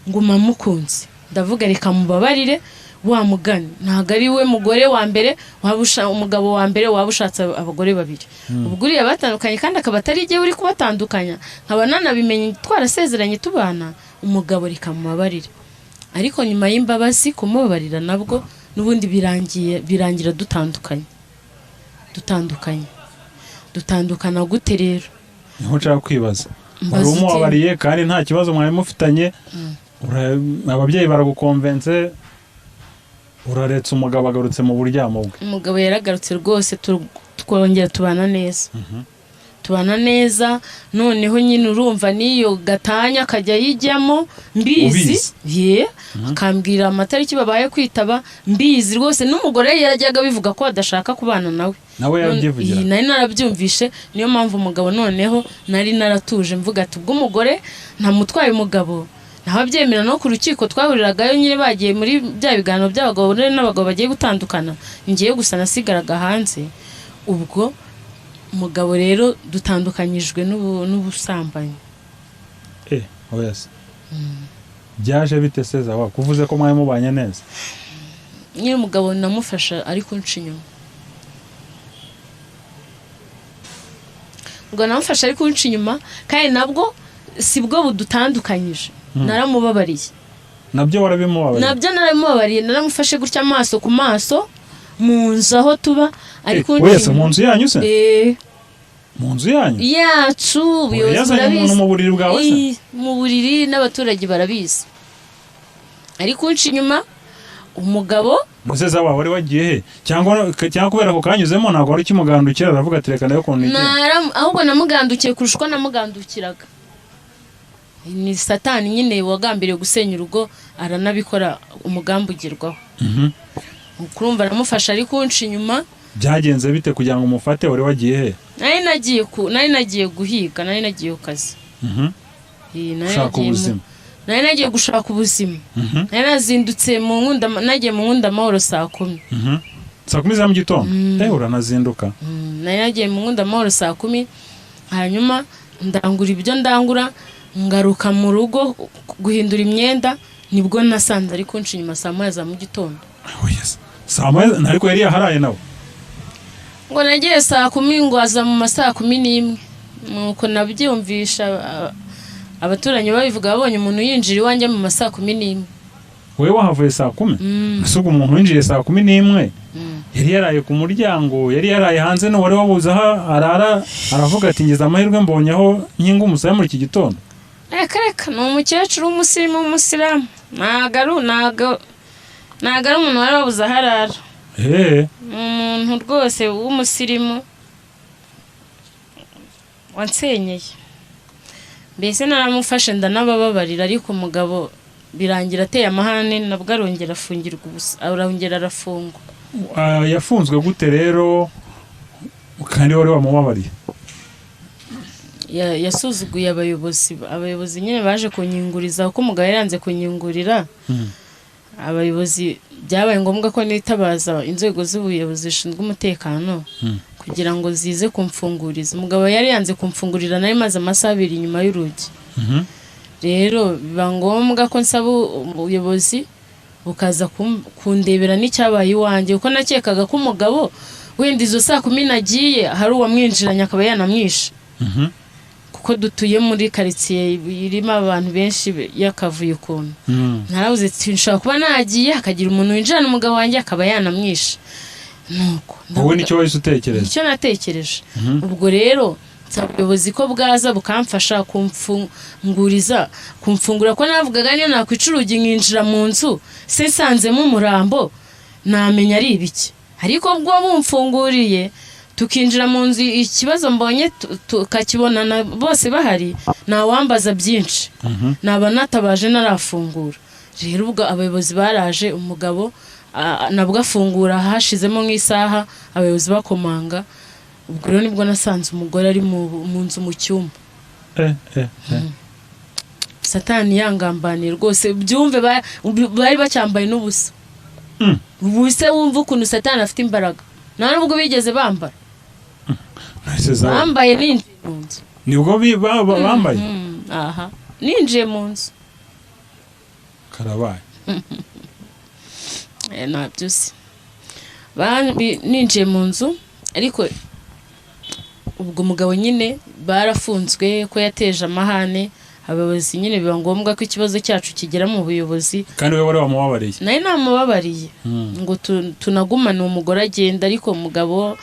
nguma mukunze, ndavuga reka mubabarire, wa mugani ntabwo ari we mugore wa mbere waba umugabo wa mbere waba ushatse abagore babiri. Ubwo uriya batandukanye kandi akaba atari igihe uri kubatandukanya, nkaba nanabimenye twarasezeranye tubana, umugabo reka mubabarire. Ariko nyuma y'imbabazi, kumubabarira nabwo n'ubundi birangiye, birangira dutandukanye. Dutandukana gute rero? Niho nshaka kwibaza. Mbaza Wari uti- umubabariye kandi nta kibazo mwari mufitanye, ababyeyi baragukonvense, uraretse, umugabo agarutse mu buryamo bwe. Umugabo yaragarutse rwose, twongera tubana neza, tubana neza. Noneho nyine urumva n'iyo gatanya akajya ayijyamo mbizi. Ubizi? Ye, akambwira amatariki babaye kwitaba mbizi rwose, n'umugore yarajyaga abivuga ko adashaka kubana nawe. Nawe yarabyivugira. Iyi nari narabyumvishe, niyo mpamvu umugabo noneho nari naratuje, mvuga ati ubwo umugore ntamutwaye, umugabo naho abyemera. No ku rukiko twahuriragayo nyine bagiye muri bya biganiro by'abagabo n'abagabo bagiye gutandukana, ngiye gusa nasigaraga hanze. Ubwo umugabo rero dutandukanyijwe n'ubusambanyi. Oya se, byaje bite se zawa, kuvuze ko mwari mubanye neza? Nyine umugabo namufasha ariko nca inyuma, ubwo namufasha ariko nca inyuma, kandi nabwo si bwo budutandukanyije, naramubabariye. Nabyo warabimubabariye? Nabyo naramubabariye, naramufashe gutya amaso ku maso mu nzu aho tuba ariko Eh, wese mu nzu yanyu se? Eh. Mu nzu yanyu? Yacu, ubuyobozi Yazanye umuntu burabizi. mu buriri bwawe se? Mu buriri, n'abaturage barabizi, ariko unca inyuma umugabo. Mbese zawa wari wagiye he? Cyangwa kubera ako kanyuzemo ntabwo wari ukimugandukira, aravuga ati reka nawe ukuntu nigira? Ahubwo namugandukiye kurusha uko namugandukiraga. Ni Satani nyine wagambiriye gusenya urugo, aranabikora, umugambi ugerwaho. Kurumva namufasha ariko unca inyuma. Byagenze bite kugira ngo umufate? Wari wagiye he? Nari nagiye guhiga, nari nagiye ku kazi. Nari Gushaka ubuzima. Nari nagiye gushaka ubuzima. Nari nazindutse mu nkunda, nagiye mu nkunda amahoro saa 10. Saa 10 za mu gitondo? Uranazinduka. Nari nagiye mu nkunda amahoro saa 10, hanyuma ndangura ibyo ndangura, ngaruka mu rugo guhindura imyenda, nibwo nasanze ari kunca inyuma saa 1 za mu gitondo. Oh, yes. Saa 1, ariko yari yaharaye nawe? Ngo nagiye saa 10, ngo aza mu ma 11:00. Nuko nabyumvisha abaturanyi babivuga, babonye umuntu yinjira iwanjye mu ma 11:00. Wowe wahavuye saa 10? Ese ubwo umuntu winjiye 11:00 yari yaraye ku muryango, yari yaraye hanze, n'uwari wabuze aho arara aravuga ati: "Ngize amahirwe mbonye aho nkinga umusaya muri iki gitondo"? Reka reka, ni umukecuru w'umusirimu, w'umusilamu. Ntabwo ari umuntu wari wabuze aho arara. Ni umuntu rwose w'umusirimu wansenyeye. Mbese naramufashe ndanabababarira, ariko umugabo birangira ateye amahane, nabwo arongera afungirwa ubusa, arongera arafungwa. Ah, yafunzwe gute rero kandi wari wamubabariye? Yasuzuguye abayobozi. Abayobozi nyine baje kunyinguriza kuko umugabo yari yanze kunyingurira. Abayobozi, byabaye ngombwa ko nitabaza inzego z'ubuyobozi zishinzwe umutekano kugira ngo zize kumfunguriza. Umugabo yari yanze kumfungurira, nari maze amasaha 2 inyuma y'urugi. Rero biba ngombwa ko nsaba ubuyobozi bukaza kundebera n'icyabaye iwanjye, kuko nakekaga ko umugabo wenda izo saa 10 nagiye hari uwamwinjiranye akaba yanamwishe, kuko dutuye muri karitsiye irimo abantu benshi y'akavuyo ukuntu. Narabuze ati: "Nshobora kuba nagiye hakagira umuntu winjirana umugabo wanjye akaba yanamwishe." Nuko Wowe ndavuga- nicyo wahise utekereza? Nicyo natekereje. Ubwo rero nsaba ubuyobozi ko bwaza bukamfasha kumfunguriza, kumfungura, ko navugaga niyo nakwica urugi nkinjira mu nzu se nsanzemo umurambo namenya ari ibiki. Ariko bwo bumfunguriye tukinjira mu nzu, ikibazo mbonye tukakibonana bose bahari, ntawambaza byinshi, naba natabaje narafungura. Rero ubwo abayobozi baraje, umugabo nabwo afungura hashizemo nk'isaha abayobozi bakomanga. Ubwo rero nibwo nasanze umugore ari mu nzu mu cyumba. Satani yangambaniye rwose, byumve, bari bacyambaye n'ubusa. Ubu se wumva ukuntu Satani afite imbaraga? Nta nubwo bigeze bambara. Ese Bambaye ninjiye mu nzu. Nibwo bambaye? Aha ninjiye mu nzu. Karabaye. Ntabyo uzi. Ninjiye mu nzu, ariko ubwo mugabo nyine barafunzwe ko yateje amahane. Abayobozi nyine biba ngombwa ko ikibazo cyacu kigera mu buyobozi. Kandi we wari wamubabariye? Nari namubabariye ngo tunagumane, uwo mugore agenda, ariko umugabo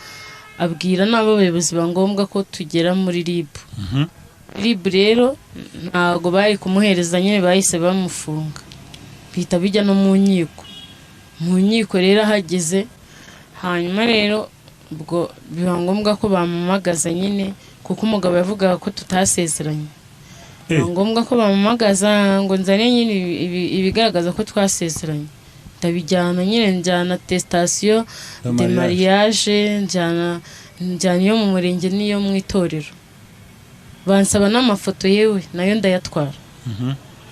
abwira n'abo abayobozi, biba ngombwa ko tugera muri RIB. RIB rero ntabwo bari kumuhereza nyine, bahise bamufunga, bihita bijya no mu nkiko. Mu nkiko rero ahageze, hanyuma rero ubwo biba ngombwa ko bampamagaza nyine, kuko umugabo yavugaga ko tutasezeranye. Biba ngombwa ko bampamagaza ngo nzane nyine ibigaragaza ko twasezeranye. Ndabijyana nyine, njyana attestation de de mariage. Mariage, njyana iyo mu murenge n'iyo mu itorero, bansaba n'amafoto, yewe nayo ndayatwara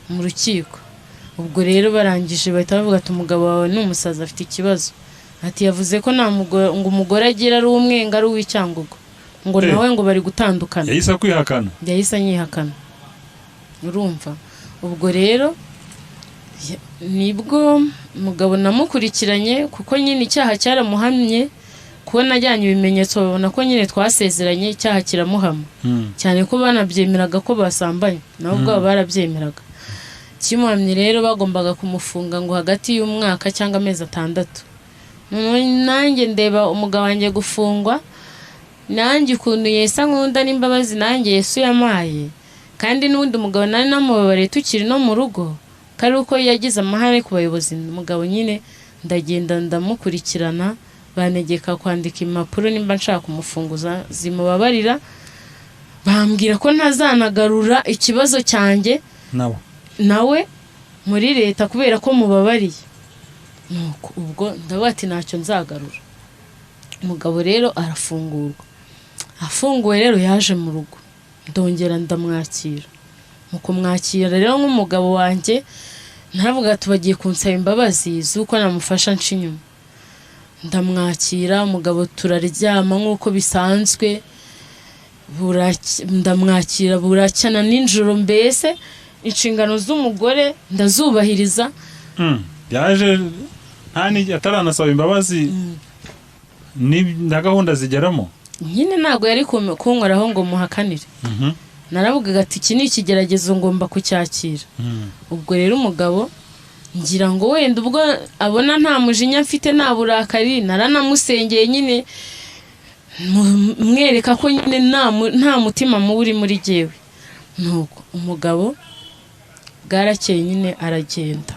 mu rukiko. Ubwo rero barangije bahita bavuga ati: "Umugabo wawe ni umusazi, afite ikibazo." Ati: "Yavuze ko nta mugore, ngo umugore agira ari umwe, ngo ari uw'Icyangugu, ngo nawe ngo bari gutandukana." Yahise akwihakana? Yahise anyihakana, urumva. Ubwo rero nibwo umugabo namukurikiranye, kuko nyine icyaha cyaramuhamye, kuko najyanye ibimenyetso babona ko nyine twasezeranye, icyaha kiramuhama, cyane ko banabyemeraga ko basambanye, nabo ubwabo barabyemeraga. Kimuhamye rero bagombaga kumufunga ngo hagati y'umwaka cyangwa amezi 6. Noneho nanjye ndeba umugabo wanjye gufungwa, nanjye ukuntu Yesu ankunda n'imbabazi nanjye Yesu yamaye, kandi n'ubundi umugabo nari namubabariye tukiri no mu rugo, ko ari uko yagize amahane ku bayobozi. Umugabo nyine ndagenda ndamukurikirana, banegeka kwandika impapuro nimba nshaka kumufunguza zimubabarira, bambwira ko ntazanagarura ikibazo cyanjye nawe nawe muri leta kubera ko mubabariye. Nuko ubwo ndavuga ati: "Ntacyo nzagarura." Umugabo rero arafungurwa. Afunguwe rero yaje mu rugo, ndongera ndamwakira. Mu kumwakira rero nk'umugabo wanjye, naravuga ati: "Bagiye kunsaba imbabazi z'uko namufasha nca inyuma." Ndamwakira umugabo, turaryama nk'uko bisanzwe, ndamwakira buracyana nijoro, mbese inshingano z'umugore ndazubahiriza. Yaje nta ataranasaba imbabazi. Na gahunda zigeramo. Nyine ntabwo yari kunkoraho ngo muhakanire. Naravugaga ati iki ni ikigeragezo, ngomba kucyakira. Ubwo rero umugabo ngira ngo wenda ubwo abona nta mujinya mfite, nta burakari, naranamusengeye nyine mwereka ko nyine nta mutima mubi uri muri jyewe. Nuko umugabo bwarakeye nyine aragenda.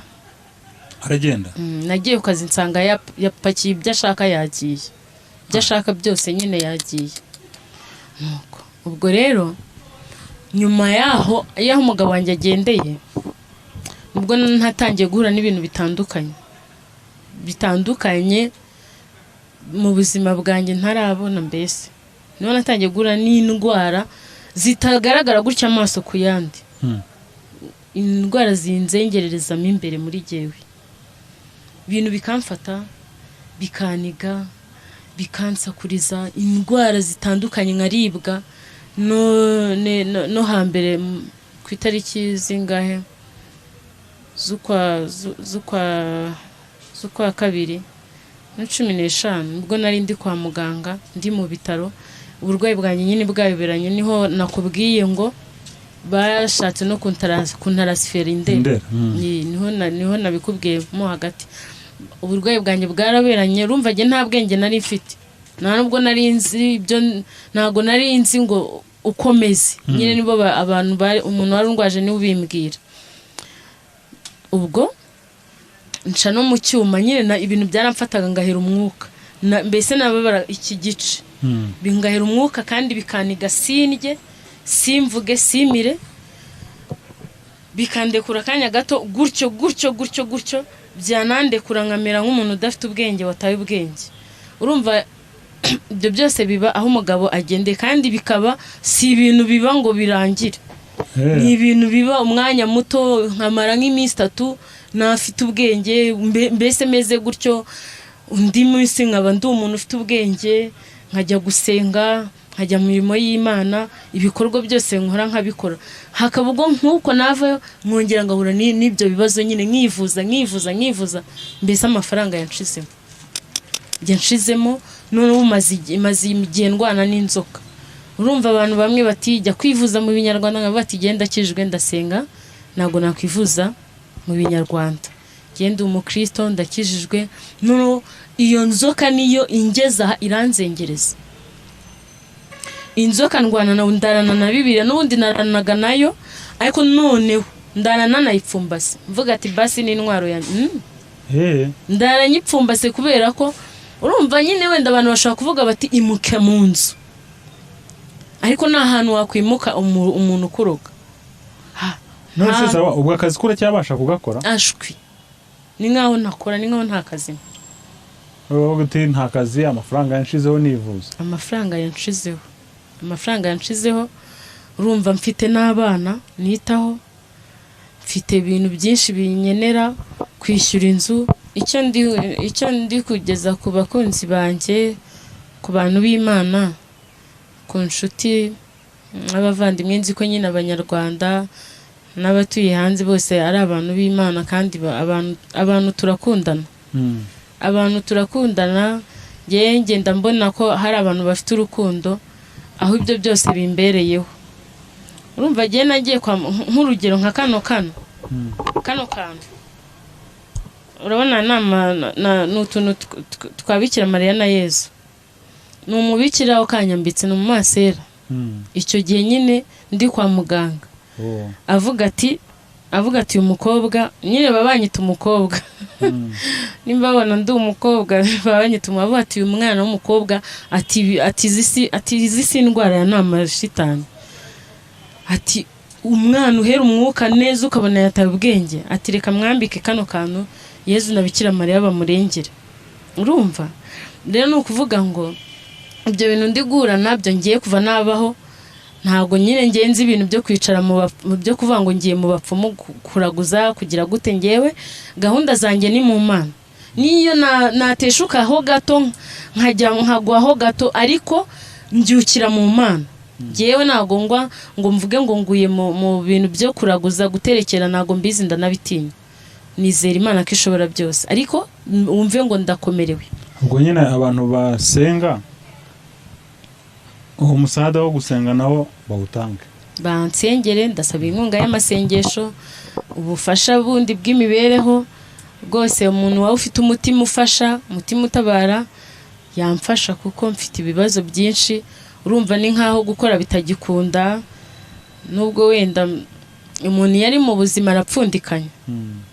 Aragenda? Nagiye ku kazi nsanga yapakiye ibyo ashaka, yagiye, ibyo ashaka byose nyine yagiye. Nuko ubwo rero nyuma yaho, y'aho umugabo wanjye agendeye, ubwo ntatangiye guhura n'ibintu bitandukanye bitandukanye mu buzima bwanjye ntarabona. Mbese niho natangiye guhura n'indwara zitagaragara gutya amaso ku yandi, indwara zinzengererezamo imbere muri jyewe, ibintu bikamfata, bikaniga, bikansakuriza, indwara zitandukanye, nkaribwa. No hambere ku itariki zingahe z'ukwa kabiri na 15, ubwo nari ndi kwa muganga, ndi mu bitaro, uburwayi bwanjye nyine bwayoberanye. Niho nakubwiye ngo bashatse no kuntarasifera Indera. Indera. Niho nabikubwiye mo hagati. Uburwayi bwanjye bwaraberanye. Urumva njye nta bwenge nari mfite, nta nubwo nari nzi ibyo, ntabwo nari nzi ngo ukomeze nyine. Nibo abantu bari, umuntu wari undwaje niwe ubimbwira. Ubwo nca no mu cyuma nyine, ibintu byaramfataga ngahera umwuka. Mbese nababara iki gice, bingahera umwuka kandi bikaniga, sindye, simvuge, simire, bikandekura akanya gato gutyo gutyo gutyo gutyo, byanandekura nkamera nk'umuntu udafite ubwenge, wataye ubwenge. Urumva ibyo byose biba aho umugabo agendeye, kandi bikaba si ibintu biba ngo birangire, ni ibintu biba umwanya muto, nkamara nk'iminsi 3 ntafite ubwenge, mbese meze gutyo, undi munsi nkaba ndi umuntu ufite ubwenge, nkajya gusenga, nkajya mu mirimo y'Imana, ibikorwa byose nkora nkabikora. Hakaba ubwo nk'uko navayo nkongera ngahura n'ibyo bibazo nyine, nkivuza, nkivuza, nkivuza, mbese amafaranga yanshizemo, yanshizemo. Noneho maze igihe ndwana n'inzoka. Urumva abantu bamwe bati jya kwivuza mu binyarwanda, nkaba bati genda akijwe, ndasenga, ntabwo nakwivuza mu binyarwanda, genda umukristo, ndakijijwe. Noneho iyo nzoka niyo ingeza aha, iranzengereza. Inzoka ndwana na ndarana na Bibiliya, n'ubundi naranaga nayo, ariko noneho ndarana nayipfumbase, mvuga ati basi ni intwaro yanjye. Ndara nyipfumbase kubera ko urumva nyine wenda abantu bashobora kuvuga bati imuke mu nzu, ariko nta hantu wakwimuka umuntu ukuroga. None se sawa, ubwo akazi ko uracyabasha kugakora? Ashwi, ni nkaho ntakora, ni nkaho nta kazi. Wowe uti nta kazi, amafaranga yanshizeho nivuza. Amafaranga yanshizeho, amafaranga yanshizeho. Urumva mfite n'abana nitaho, mfite ibintu byinshi binkenera, kwishyura inzu. Icyo ndi kugeza ku bakunzi banjye, ku bantu b'Imana, ku nshuti n'abavandimwe, nzi ko nyine Abanyarwanda n'abatuye hanze bose ari abantu b'Imana, kandi abantu turakundana. Abantu turakundana. Ngewe ngenda mbona ko hari abantu bafite urukundo aho ibyo byose bimbereyeho. Urumva ngewe nagiye kwa, nk'urugero nka kano kantu urabona, ni utuntu twa Bikira Mariya na Yezu. Ni umubikira ukanyambitse, ni umumasera. Icyo gihe nyine ndi kwa muganga, avuga ati uyu mukobwa nyine, baba banyita umukobwa, nimba babona ndi umukobwa baba banyita umukobwa. Avuga ati uyu mwana w'umukobwa, ati izi si indwara ya nama shitani, ati umwana uhera umwuka neza ukabona yataye ubwenge, ati reka mwambike kano kantu, Yezu na Bikira Mariya bamurengere. Urumva rero ni ukuvuga ngo ibyo bintu ndi guhura nabyo, ngiye kuva nabaho ntabwo nyine ngenzi ibintu byo kwicara mu byo kuvuga ngo ngiye mu bapfumu kuraguza, kugira gute. Ngewe gahunda zanjye ni mu Mana. Niyo nateshuka ho gato, nkajya nkagwaho gato, ariko mbyukira mu Mana. Ngewe ntabwo ngwa ngo mvuge ngo nguye mu bintu byo kuraguza, guterekera, ntabwo mbizi, ndanabitinya. Nizera Imana ko ishobora byose, ariko wumve ngo ndakomerewe. Ubwo nyine abantu basenga, uwo musada wo gusenga nawo bawutange. Bansengere, ndasaba inkunga y'amasengesho, ubufasha bundi bw'imibereho rwose. Umuntu waba ufite umutima ufasha, umutima utabara, yamfasha kuko mfite ibibazo byinshi. Urumva ni nkaho gukora bitagikunda, nubwo wenda umuntu iyo ari mu buzima arapfundikanya,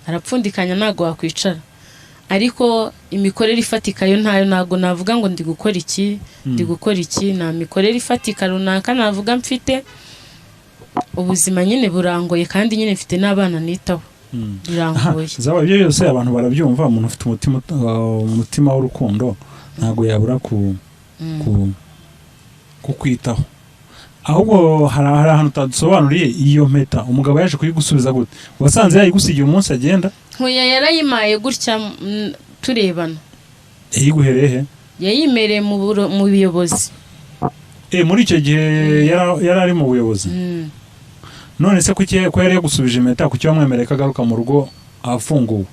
arapfundikanya, ntabwo wakwicara. Ariko imikorere ifatika yo ntayo, ntabwo navuga ngo ndi gukora iki, ndi gukora iki. Nta mikorere ifatika runaka navuga mfite. Ubuzima nyine burangoye, kandi nyine mfite n'abana nitaho, birangoye. Zaba ibyo byose abantu barabyumva. Umuntu ufite umutima w'urukundo ntabwo yabura kukwitaho. Ahubwo hari ahantu utadusobanuriye, iyo mpeta umugabo yaje kuyigusubiza gute? Wasanze yayigusigiye umunsi agenda? Nkuya yarayimaye gutya, turebana. Yayiguhereye he? Yayimereye mu buyobozi. Muri icyo gihe yari ari mu buyobozi? Mm. None se kuki, ko yari yagusubije impeta, kuki wamwemereye ko agaruka mu rugo afunguwe?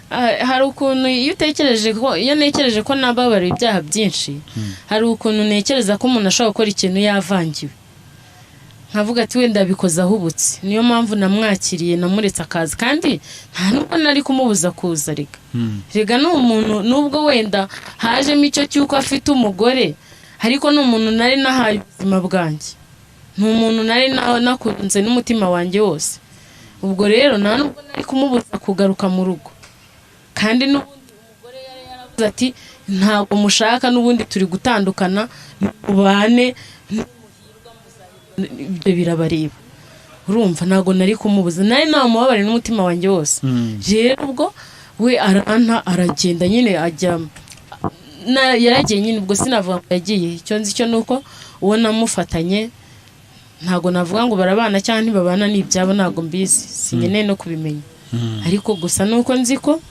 Ah, hari ukuntu iyo utekereje ko, iyo ntekereje ko nababariwe ibyaha byinshi, hari ukuntu ntekereza ko umuntu ashobora gukora ikintu yavangiwe, nkavuga ati wenda abikoze ahubutse. Niyo mpamvu namwakiriye, namuretse akaza, kandi nta nubwo nari kumubuza kuza. Rega rega ni umuntu, nubwo wenda hajemo icyo cy'uko afite umugore, ariko ni umuntu nari nahaye ubuzima bwanjye, ni umuntu nari nakunze n'umutima wanjye wose. Ubwo rero nta nubwo nari kumubuza kugaruka mu rugo, kandi n'ubundi umugore yari yaravuze ati ntabwo mushaka, n'ubundi turi gutandukana, mubane nimuhirwa muzahirwa, ibyo birabareba. Urumva ntabwo nari kumubuza, nari namubabariye n'umutima wanjye wose. Rero ubwo we aranta, aragenda nyine, ajya yaragiye nyine. Ubwo sinavuga ngo yagiye, icyo nzi cyo ni uko uwo namufatanye, ntabwo navuga ngo barabana cyangwa ntibabana, ni ibyabo, ntabwo mbizi, sinkeneye no kubimenya. Ariko gusa ni uko nzi ko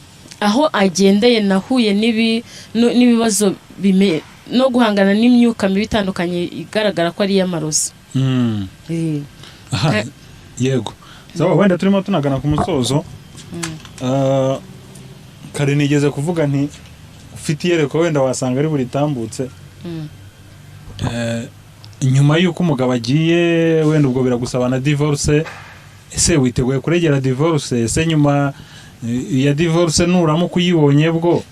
aho agendeye nahuye n'ibibazo no guhangana n'imyuka mibi itandukanye igaragara ko ari iy'amarozi. Aha, yego. Sawa, wenda turimo tunagana ku musozo. Ah, kare nigeze kuvuga nti ufite iyerekwa wenda wasanga ari buritambutse. Nyuma y'uko umugabo agiye, wenda ubwo biragusaba na divorce. Ese witeguye kuregera divorce? Ese nyuma ya divorce, nuramuka uyibonye, bwo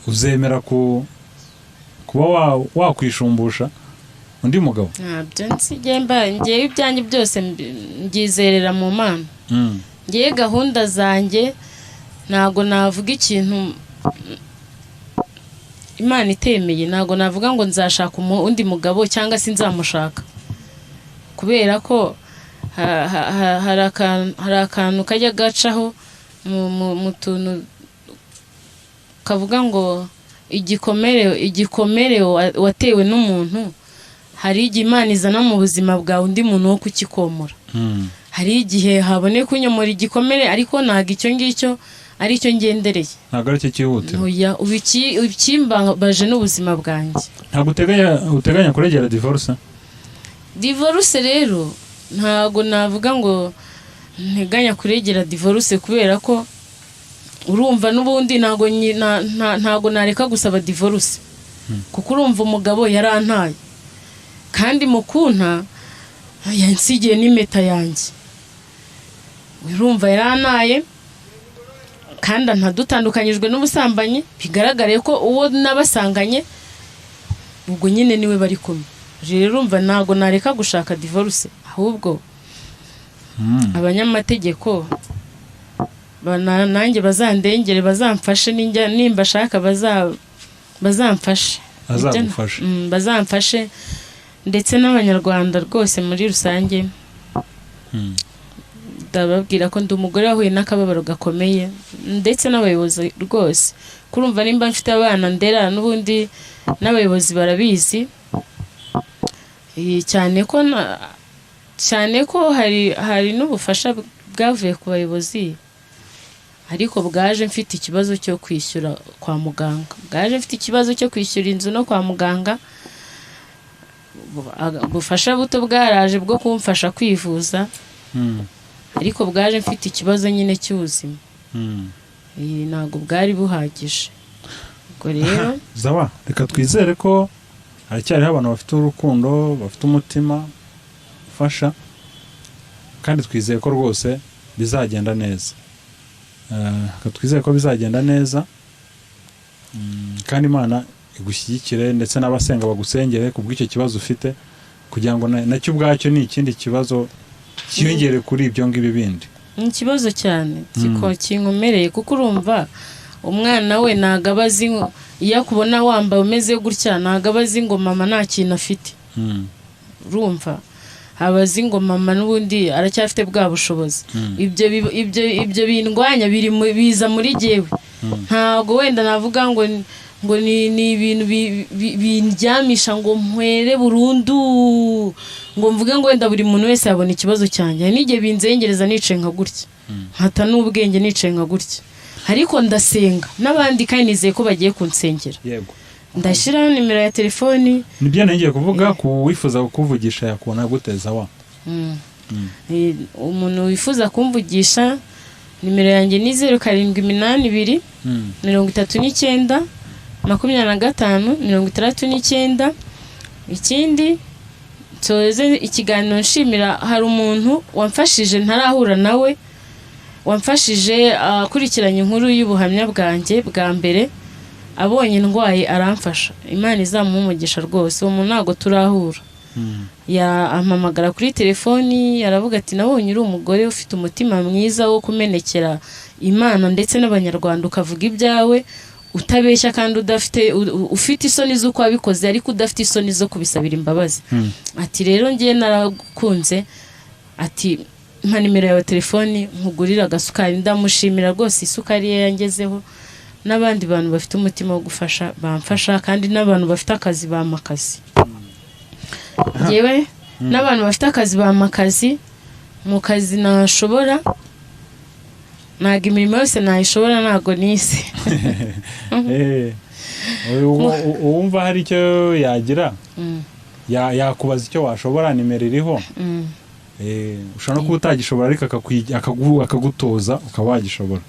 uzemera kuba wakwishumbusha undi mugabo? Ntabyo nsigaye mba ngewe, ibyanjye byose mbyizerera mu Mana. Ngewe gahunda zanjye ntabwo navuga ikintu Imana itemeye. Ntabwo navuga ngo nzashaka undi mugabo cyangwa se nzamushaka, kubera ko hari akantu kajya gacaho mu tuntu kavuga ngo igikomere watewe n'umuntu, hari igihe Imana izana mu buzima bwawe undi muntu wo kukikomora. Hari igihe haboneka unyomora igikomere, ariko ntabwo icyo ngicyo ari cyo ngendereye. Ntabwo aricyo cyihutirwa. Oya, ubu ikimbabaje ni ubuzima bwanjye. Ntabwo uteganya kuregera divorce? Divorce rero ntabwo navuga ngo nteganya kuregera divorce, kubera ko urumva n'ubundi ntabwo nareka gusaba divorce, kuko urumva umugabo yarantaye, kandi mu kunta yansigiye n'impeta yanjye. Urumva yarantaye kandi ntadutandukanyijwe n'ubusambanyi, bigaragare ko uwo nabasanganye ubwo nyine niwe bari kumwe. Rero urumva ntabwo nareka gushaka divorce, ahubwo abanyamategeko nanjye bazandengere, bazamfashe, nimba ashaka bazamfashe. Azagufashe. Bazamfashe, ndetse n'Abanyarwanda rwose muri rusange. Ndababwira ko ndi umugore wahuye n'akababaro gakomeye, ndetse n'abayobozi rwose. Kurumva nimba mfite abana ndera, n'ubundi n'abayobozi barabizi. Cyane ko hari n'ubufasha bwavuye ku bayobozi, ariko bwaje mfite ikibazo cyo kwishyura kwa muganga, bwaje mfite ikibazo cyo kwishyura inzu no kwa muganga. Ubufasha buto bwaraje bwo kumfasha kwivuza, ariko bwaje mfite ikibazo nyine cy'ubuzima. Ntabwo bwari buhagije. Ubwo rero Zawa, reka twizere ko haracyariho abantu bafite urukundo, bafite umutima ufasha, kandi twizeye ko rwose bizagenda neza. Reka twizere ko bizagenda neza. Kandi Imana igushyigikire, ndetse n'abasenga bagusengere ku bw'icyo kibazo ufite, kugira ngo nacyo ubwacyo ni ikindi kibazo cyiyongere kuri ibyo ngibyo bindi. Ni ikibazo cyane kinkomereye, kuko urumva umwana we ntabwo aba azi iyo akubona wambaye umeze gutya, ntabwo aba azi ngo mama nta kintu afite. Urumva aba azi ngo mama n'ubundi aracyafite bwa bushobozi. Ibyo bindwanya biza muri jyewe. Ntabwo wenda navuga ngo ni ibintu bindyamisha ngo mpwere burundu, ngo mvuge ngo wenda buri muntu wese yabona ikibazo cyanjye. Hari n'igihe binzengereza nicaye nka gutya, nkata n'ubwenge nicaye nka gutya, ariko ndasenga n'abandi kandi nizeye ko bagiye kunsengera. Ndashyiraho nimero ya telefoni. Nibyo ngiye kuvuga, ku wifuza kukuvugisha yakubona gute, Zawa? Umuntu wifuza kumvugisha, nimero yanjye ni 0782 39 25 69. Ikindi nsoze ikiganiro nshimira, hari umuntu wamfashije ntarahura nawe, wamfashije akurikiranye inkuru y'ubuhamya bwanjye bwa mbere, abonye ndwaye aramfasha. Imana izamuha umugisha rwose. Uwo muntu ntabwo turahura, yampamagara kuri telefoni aravuga ati nabonye uri umugore ufite umutima mwiza wo kumenekera Imana ndetse n'Abanyarwanda, ukavuga ibyawe utabeshya kandi udafite ufite isoni z'uko wabikoze, ariko udafite isoni zo kubisabira imbabazi. Ati rero ngiye naragukunze, ati mpa nimero yawe telefoni nkugurire agasukari. Ndamushimira rwose, isukari ye yangezeho. N'abandi bantu bafite umutima wo gufasha bamfasha, kandi n'abantu bafite akazi bampa akazi. Yewe, n'abantu bafite akazi bampa akazi. Mu kazi nashobora, ntabwo imirimo yose nayishobora, ntabwo nize. Uwumva hari icyo yagira, yakubaza icyo washobora, nimero iriho. Ushobora no kuba utagishobora, ariko akagutoza ukaba wagishobora.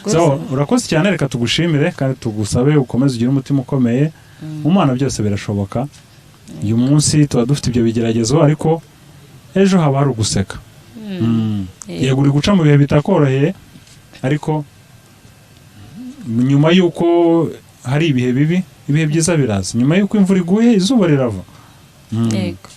So, urakoze cyane, reka tugushimire kandi tugusabe ukomeze ugire umutima ukomeye. Mu Mana byose birashoboka. Uyu munsi tuba dufite ibyo bigeragezo, ariko ejo haba hari uguseka. Yego, uri guca mu bihe bitakoroheye, ariko nyuma y'uko hari ibihe bibi, ibihe byiza biraza. Nyuma y'uko imvura iguye, izuba rirava. Yego.